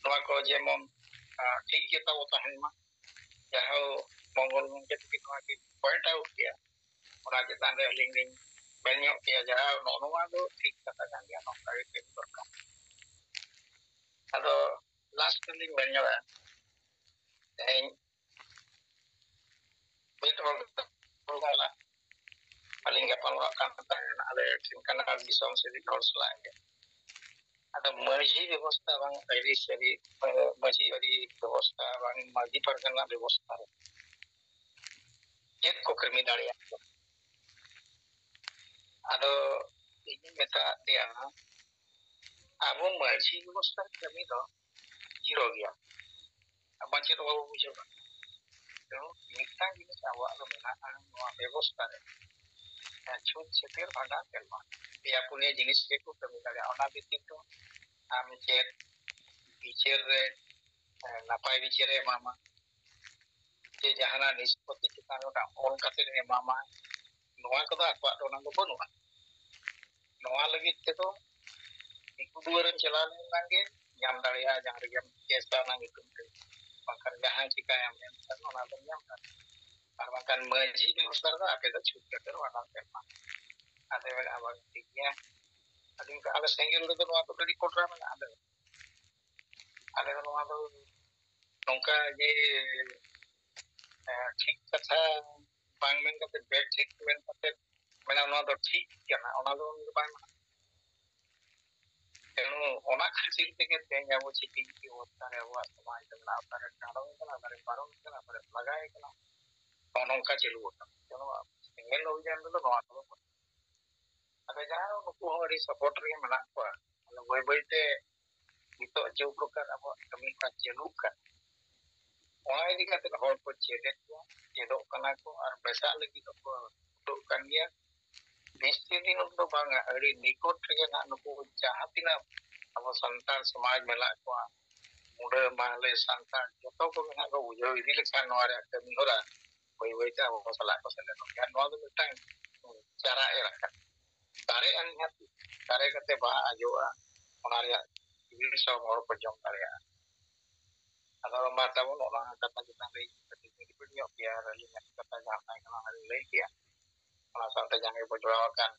ᱱᱚᱣᱟ ᱠᱚ ᱡᱮᱢᱚᱱ, ᱟᱸ, ᱴᱷᱤᱠ ᱜᱮ ᱛᱟᱵᱚ ᱛᱟᱦᱮᱱ ᱢᱟ᱾ ᱡᱟᱦᱟᱸ ᱢᱚᱝᱜᱚᱞ ᱜᱚᱢᱠᱮ ᱛᱟᱹᱠᱤᱱ ᱱᱚᱣᱟ ᱠᱤᱱ point out ᱠᱮᱜᱼᱟ, ᱚᱱᱟ ᱪᱮᱛᱟᱱ ᱨᱮ ᱟᱹᱞᱤᱧ ᱞᱤᱧ ᱢᱮᱱ ᱧᱚᱜ ᱠᱮᱜᱼᱟ, ᱡᱟᱦᱟᱸ ᱱᱚᱜᱼᱚ ᱱᱚᱣᱟ ᱫᱚ ᱴᱷᱤᱠ ᱠᱟᱛᱷᱟ ᱠᱟᱱ ᱜᱮᱭᱟ, ᱱᱚᱝᱠᱟ ᱜᱮ ᱠᱟᱹᱢᱤ ᱫᱚᱨᱠᱟᱨ᱾ ᱟᱫᱚ last ᱨᱮᱞᱤᱧ ᱢᱮᱱ ᱧᱚᱜᱟ, ᱛᱮᱦᱮᱧ ᱢᱤᱫ ᱦᱚᱲ ᱦᱚᱲ ᱠᱟᱱᱟ, ᱜᱟᱯᱟᱞ ᱢᱟᱨᱟᱜ ᱠᱟᱱ ᱛᱟᱦᱮᱸᱱ ᱟᱞᱮ ᱴᱷᱮᱱ ᱠᱟᱱᱟ ᱫᱤᱥᱚᱢ ᱥᱮᱫ ᱦᱚᱲ ᱥᱟᱞᱟᱜ ᱜᱮ᱾ ᱟᱫᱚ ᱢᱟᱹᱡᱷᱤ ᱵᱮᱵᱚᱥᱛᱷᱟ ᱵᱟᱝ ᱟᱹᱨᱤᱪᱟᱹᱞᱤ, ᱢᱟᱹᱡᱷᱤ ᱟᱹᱨᱤ ᱵᱮᱵᱚᱥᱛᱷᱟ ᱵᱟᱝ ᱢᱟᱹᱡᱷᱤ ᱯᱟᱨᱜᱟᱱᱟ ᱵᱮᱵᱚᱥᱛᱷᱟ ᱨᱮ ᱪᱮᱫ ᱠᱚ ᱠᱟᱹᱢᱤ ᱫᱟᱲᱮᱭᱟᱜ ᱠᱟᱱᱟ? ᱟᱫᱚ ᱤᱧᱤᱧ ᱢᱮᱛᱟᱫ ᱯᱮᱭᱟ, ᱟᱵᱚ ᱢᱟᱹᱡᱷᱤ ᱵᱮᱵᱚᱥᱛᱷᱟ ᱨᱮ ᱠᱟᱹᱢᱤ ᱫᱚ ᱡᱤᱨᱳ ᱜᱮᱭᱟ᱾ ᱟᱵᱚ ᱪᱮᱫ ᱦᱚᱸ ᱵᱟᱵᱚ ᱵᱩᱡᱷᱟᱹᱣᱟ᱾ ᱛᱮᱦᱚᱸ ᱢᱤᱫᱴᱟᱝ ᱡᱤᱱᱤᱥ ᱟᱵᱚᱣᱟᱜ ᱫᱚ ᱢᱮᱱᱟᱜᱼᱟ ᱱᱚᱣᱟ ᱵᱮᱵᱚᱥᱛᱷᱟ ᱨᱮ, ᱦᱮᱸ, ᱪᱷᱩᱛ ᱪᱷᱟᱹᱴᱭᱟᱹᱨ ᱵᱷᱟᱸᱰᱟᱱ ᱛᱮᱞᱢᱟ, ᱯᱮᱭᱟ ᱯᱩᱱᱭᱟᱹ ᱡᱤᱱᱤᱥ ᱜᱮᱠᱚ ᱠᱟᱹᱢᱤ ᱫᱟᱲᱮᱭᱟᱜᱼᱟ᱾ ᱚᱱᱟ ᱵᱮᱛᱤᱛᱚ ᱟᱢ ᱪᱮᱫ ᱵᱤᱪᱟᱹᱨ ᱨᱮ, ᱦᱮᱸ, ᱱᱟᱯᱟᱭ ᱵᱤᱪᱟᱹᱨᱮ ᱮᱢᱟᱢᱟ, ᱥᱮ ᱡᱟᱦᱟᱱᱟᱜ ᱱᱤᱥᱯᱚᱛᱤ ᱪᱮᱛᱟᱱ ᱨᱮ ᱚᱞ ᱠᱟᱛᱮ ᱮᱢᱟᱢᱟ, ᱱᱚᱣᱟ ᱠᱚᱫᱚ ᱟᱠᱚᱣᱟᱜ ᱫᱚ ᱚᱱᱟ ᱫᱚ ᱵᱟᱹᱱᱩᱜᱼᱟ᱾ ᱱᱚᱣᱟ ᱞᱟᱹᱜᱤᱫ ᱛᱮᱫᱚ ᱫᱤᱠᱩ ᱫᱩᱣᱟᱹᱨᱮᱢ ᱪᱟᱞᱟᱣ ᱞᱮᱱᱠᱷᱟᱱ ᱜᱮ ᱧᱟᱢ ᱫᱟᱲᱮᱭᱟᱜᱼᱟ, ᱡᱟᱦᱟᱸ ᱨᱮᱜᱮᱢ ᱠᱮᱥᱟ ᱚᱱᱟ ᱧᱩᱛᱩᱢ ᱛᱮ, ᱵᱟᱝᱠᱷᱟᱱ ᱡᱟᱦᱟᱸᱭ ᱪᱤᱠᱟᱹᱭᱟᱢ ᱮᱱᱠᱷᱟᱱ ᱚᱱᱟ ᱫᱚᱢ ᱧᱟᱢ ᱫᱟᱲᱮᱭᱟᱜᱼᱟ᱾ ᱟᱨ ᱵᱟᱝᱠᱷᱟᱱ ᱢᱟᱹᱡᱷᱤ ᱵᱮᱵᱚᱥᱛᱷᱟ ᱨᱮᱫᱚ ᱟᱯᱮ ᱫᱚ ᱪᱷᱩᱴ ᱠᱟᱛᱮ ᱚᱱᱟ ᱯᱮ ᱮᱢᱟ᱾ ᱟᱫᱚ ᱢᱮᱱᱟ, ᱟᱵᱟᱨ ᱴᱷᱤᱠ ᱜᱮᱭᱟ, ᱟᱫᱚ ᱟᱞᱮ ᱥᱮᱸᱜᱮᱞ ᱨᱮᱫᱚ ᱱᱚᱣᱟ ᱫᱚ ᱟᱹᱰᱤ ᱠᱚᱴᱨᱟ ᱢᱮᱱᱟᱜᱼᱟ᱾ ᱟᱞᱮ ᱟᱞᱮ ᱫᱚ ᱱᱚᱣᱟ ᱫᱚ ᱱᱚᱝᱠᱟ ᱡᱮ, ᱮ, ᱴᱷᱤᱠ ᱠᱟᱛᱷᱟ ᱵᱟᱝ ᱢᱮᱱ ᱠᱟᱛᱮ ᱵᱮ ᱴᱷᱤᱠ ᱢᱮᱱ ᱠᱟᱛᱮ ᱢᱮᱱᱟ ᱱᱚᱣᱟ ᱫᱚ ᱴᱷᱤᱠ ᱠᱟᱱᱟ, ᱚᱱᱟ ᱫᱚ ᱩᱱᱤ ᱫᱚ ᱵᱟᱭ ᱢᱟᱱᱟᱣᱟ᱾ ᱛᱮᱱᱩ ᱚᱱᱟ ᱠᱷᱟᱹᱛᱤᱨ ᱛᱮᱜᱮ ᱛᱮᱦᱮᱧ ᱟᱵᱚ ᱪᱤᱠᱤ ᱚᱵᱚᱥᱛᱷᱟ ᱨᱮ ᱟᱵᱚᱣᱟᱜ ᱥᱚᱢᱟᱡᱽ ᱨᱮᱱᱟᱜ ᱚᱠᱟᱨᱮ ᱰᱟᱸᱰᱚᱢ ᱠᱟᱱᱟ, ᱚᱠᱟᱨᱮ ᱯᱟᱨᱚᱢ ᱠᱟᱱᱟ, ᱚᱠᱟᱨᱮ ᱞᱟᱜᱟᱭ ᱠᱟᱱᱟ, ᱱᱚᱜᱼᱚ ᱱᱚᱝᱠᱟ ᱪᱟᱹᱞᱩ ᱟᱠᱟᱱᱟ᱾ ᱛᱮᱱᱩ ᱥᱮᱸᱜᱮᱞ ᱚᱵᱷᱤᱡᱟᱱ ᱨᱮᱫᱚ ᱱᱚᱣᱟ ᱠᱚᱫᱚ ᱵᱟᱹᱱᱩᱜᱼᱟ᱾ ᱟᱫᱚ ᱡᱟᱦᱟᱸ ᱱᱩᱠᱩ ᱦᱚᱸ ᱟᱹᱰᱤ ᱥᱟᱯᱳᱨᱴ ᱨᱮᱜᱮ ᱢᱮᱱᱟᱜ ᱠᱚᱣᱟ, ᱟᱫᱚ ᱵᱟᱹᱭ ᱵᱟᱹᱭ ᱛᱮ ᱱᱤᱛᱚᱜ ᱡᱮ ᱯᱨᱚᱠᱟᱨ ᱟᱵᱚᱣᱟᱜ ᱠᱟᱹᱢᱤ ᱦᱚᱨᱟ ᱪᱟᱹᱞᱩᱜ ᱠᱟᱱᱟ, ᱚᱱᱟ ᱤᱫᱤ ᱠᱟᱛᱮ ᱦᱚᱲ ᱠᱚ ᱪᱮᱫᱮᱫ ᱠᱚᱣᱟ, ᱪᱮᱫᱚᱜ ᱠᱟᱱᱟ ᱠᱚ ᱟᱨ ᱢᱮᱥᱟᱜ ᱞᱟᱹᱜᱤᱫ ᱦᱚᱸᱠᱚ ᱪᱷᱩᱴᱟᱹᱜ ᱠᱟᱱ ᱜᱮᱭᱟ᱾ ᱵᱮᱥᱤ ᱫᱤᱱ ᱫᱚ ᱵᱟᱝᱟ, ᱟᱹᱰᱤ ᱱᱤᱠᱚᱴ ᱨᱮᱜᱮ ᱱᱟᱜ ᱱᱩᱠᱩ ᱡᱟᱦᱟᱸ ᱛᱤᱱᱟᱹᱜ ᱟᱵᱚ ᱥᱟᱱᱛᱟᱲ ᱥᱚᱢᱟᱡᱽ ᱢᱮᱱᱟᱜ ᱠᱚᱣᱟ, ᱢᱩᱰᱟᱹ, ᱢᱟᱦᱞᱮ, ᱥᱟᱱᱛᱟᱲ, ᱡᱚᱛᱚ ᱠᱚ ᱜᱮ ᱱᱟᱜ ᱠᱚ ᱵᱩᱡᱷᱟᱹᱣ ᱤᱫᱤ ᱞᱮᱠᱷᱟᱱ ᱱᱚᱣᱟ ᱨᱮᱭᱟᱜ ᱠᱟᱹᱢᱤ ᱦᱚᱨᱟ ᱵᱟᱹᱭ ᱵᱟᱹᱭ ᱛᱮ ᱟᱵᱚ ᱠᱚ ᱥᱟᱞᱟᱜ ᱠᱚ ᱥᱮᱞᱮᱫᱚᱜ ᱜᱮᱭᱟ᱾ ᱱᱚᱣᱟ ᱫᱚ ᱢᱤᱫᱴᱟᱝ ᱪᱟᱨᱟ ᱮᱨ ᱟᱠᱟᱱᱟ᱾ ᱫᱟᱨᱮᱜᱼᱟ ᱱᱤᱦᱟᱹᱛ, ᱫᱟᱨᱮ ᱠᱟᱛᱮ ᱵᱟᱦᱟ ᱟᱡᱚᱜᱼᱟ, ᱚᱱᱟ ᱨᱮᱭᱟᱜ ᱥᱤᱵᱤᱞ ᱥᱚ ᱦᱚᱲ ᱠᱚ ᱡᱚᱢ ᱫᱟᱲᱮᱭᱟᱜᱼᱟ᱾ ᱟᱫᱚ ᱢᱟ ᱛᱟᱵᱚᱱ ᱚᱱᱟ ᱠᱟᱛᱷᱟ ᱪᱮᱛᱟᱱ ᱨᱮ ᱠᱟᱹᱴᱤᱡ ᱞᱤᱧ ᱨᱤᱯᱤᱴ ᱧᱚᱜ ᱠᱮᱭᱟ, ᱟᱨ ᱟᱹᱞᱤᱧᱟᱜ ᱠᱟᱛᱷᱟ ᱡᱟᱦᱟᱸ ᱛᱟᱦᱮᱸ ᱠᱟᱱᱟ ᱚᱱᱟ ᱞᱤᱧ ᱞᱟᱹᱭ ᱠᱮᱭᱟ᱾ ᱚᱱᱟ ᱥᱟᱶᱛᱮ ᱡᱟᱦᱟᱸᱭ ᱠᱚ ᱡᱚᱲᱟᱣ ᱟᱠᱟᱱ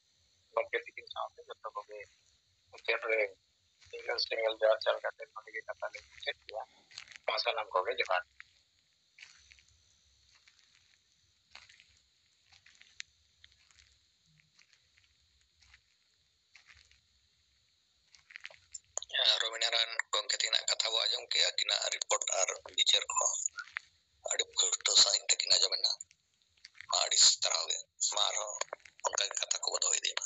ᱜᱚᱢᱠᱮ ᱛᱤᱠᱤᱱ ᱥᱟᱶᱛᱮ ᱡᱚᱛᱚ ᱠᱚᱜᱮ ᱢᱩᱪᱟᱹᱫ ᱨᱮ ᱥᱤᱸᱜᱟᱹᱲ ᱥᱮᱸᱜᱮᱞ ᱡᱚᱦᱟᱨ ᱪᱟᱞ ᱠᱟᱛᱮ ᱱᱚᱰᱮ ᱜᱮ ᱠᱟᱛᱷᱟ ᱞᱤᱧ ᱢᱩᱪᱟᱹᱫ ᱠᱮᱭᱟ᱾ ᱢᱟ ᱥᱟᱱᱟᱢ ᱠᱚᱜᱮ ᱡᱚᱦᱟᱨ᱾ ᱨᱚᱵᱤ ᱱᱟᱨᱟᱭᱚᱱ ᱜᱚᱢᱠᱮ ᱛᱟᱹᱠᱤᱱᱟᱜ ᱠᱟᱛᱷᱟ ᱵᱚ ᱟᱸᱡᱚᱢ ᱠᱮᱜᱼᱟ, ᱟᱹᱠᱤᱱᱟᱜ ᱨᱤᱯᱳᱨᱴ ᱟᱨ ᱵᱤᱪᱟᱹᱨ ᱠᱚ ᱟᱹᱰᱤ ᱯᱩᱥᱴᱟᱹᱣ ᱥᱟᱺᱦᱤᱡ ᱛᱟᱹᱠᱤᱱ ᱟᱸᱡᱚᱢᱮᱱᱟ᱾ ᱢᱟ ᱟᱹᱰᱤ ᱥᱟᱨᱦᱟᱣ ᱜᱮ᱾ ᱢᱟ ᱟᱨᱦᱚᱸ ᱚᱱᱠᱟ ᱜᱮ ᱠᱟᱛᱷᱟ ᱠᱚᱵᱚ ᱫᱚᱦᱚ ᱤᱫᱤᱭ ᱢᱟ᱾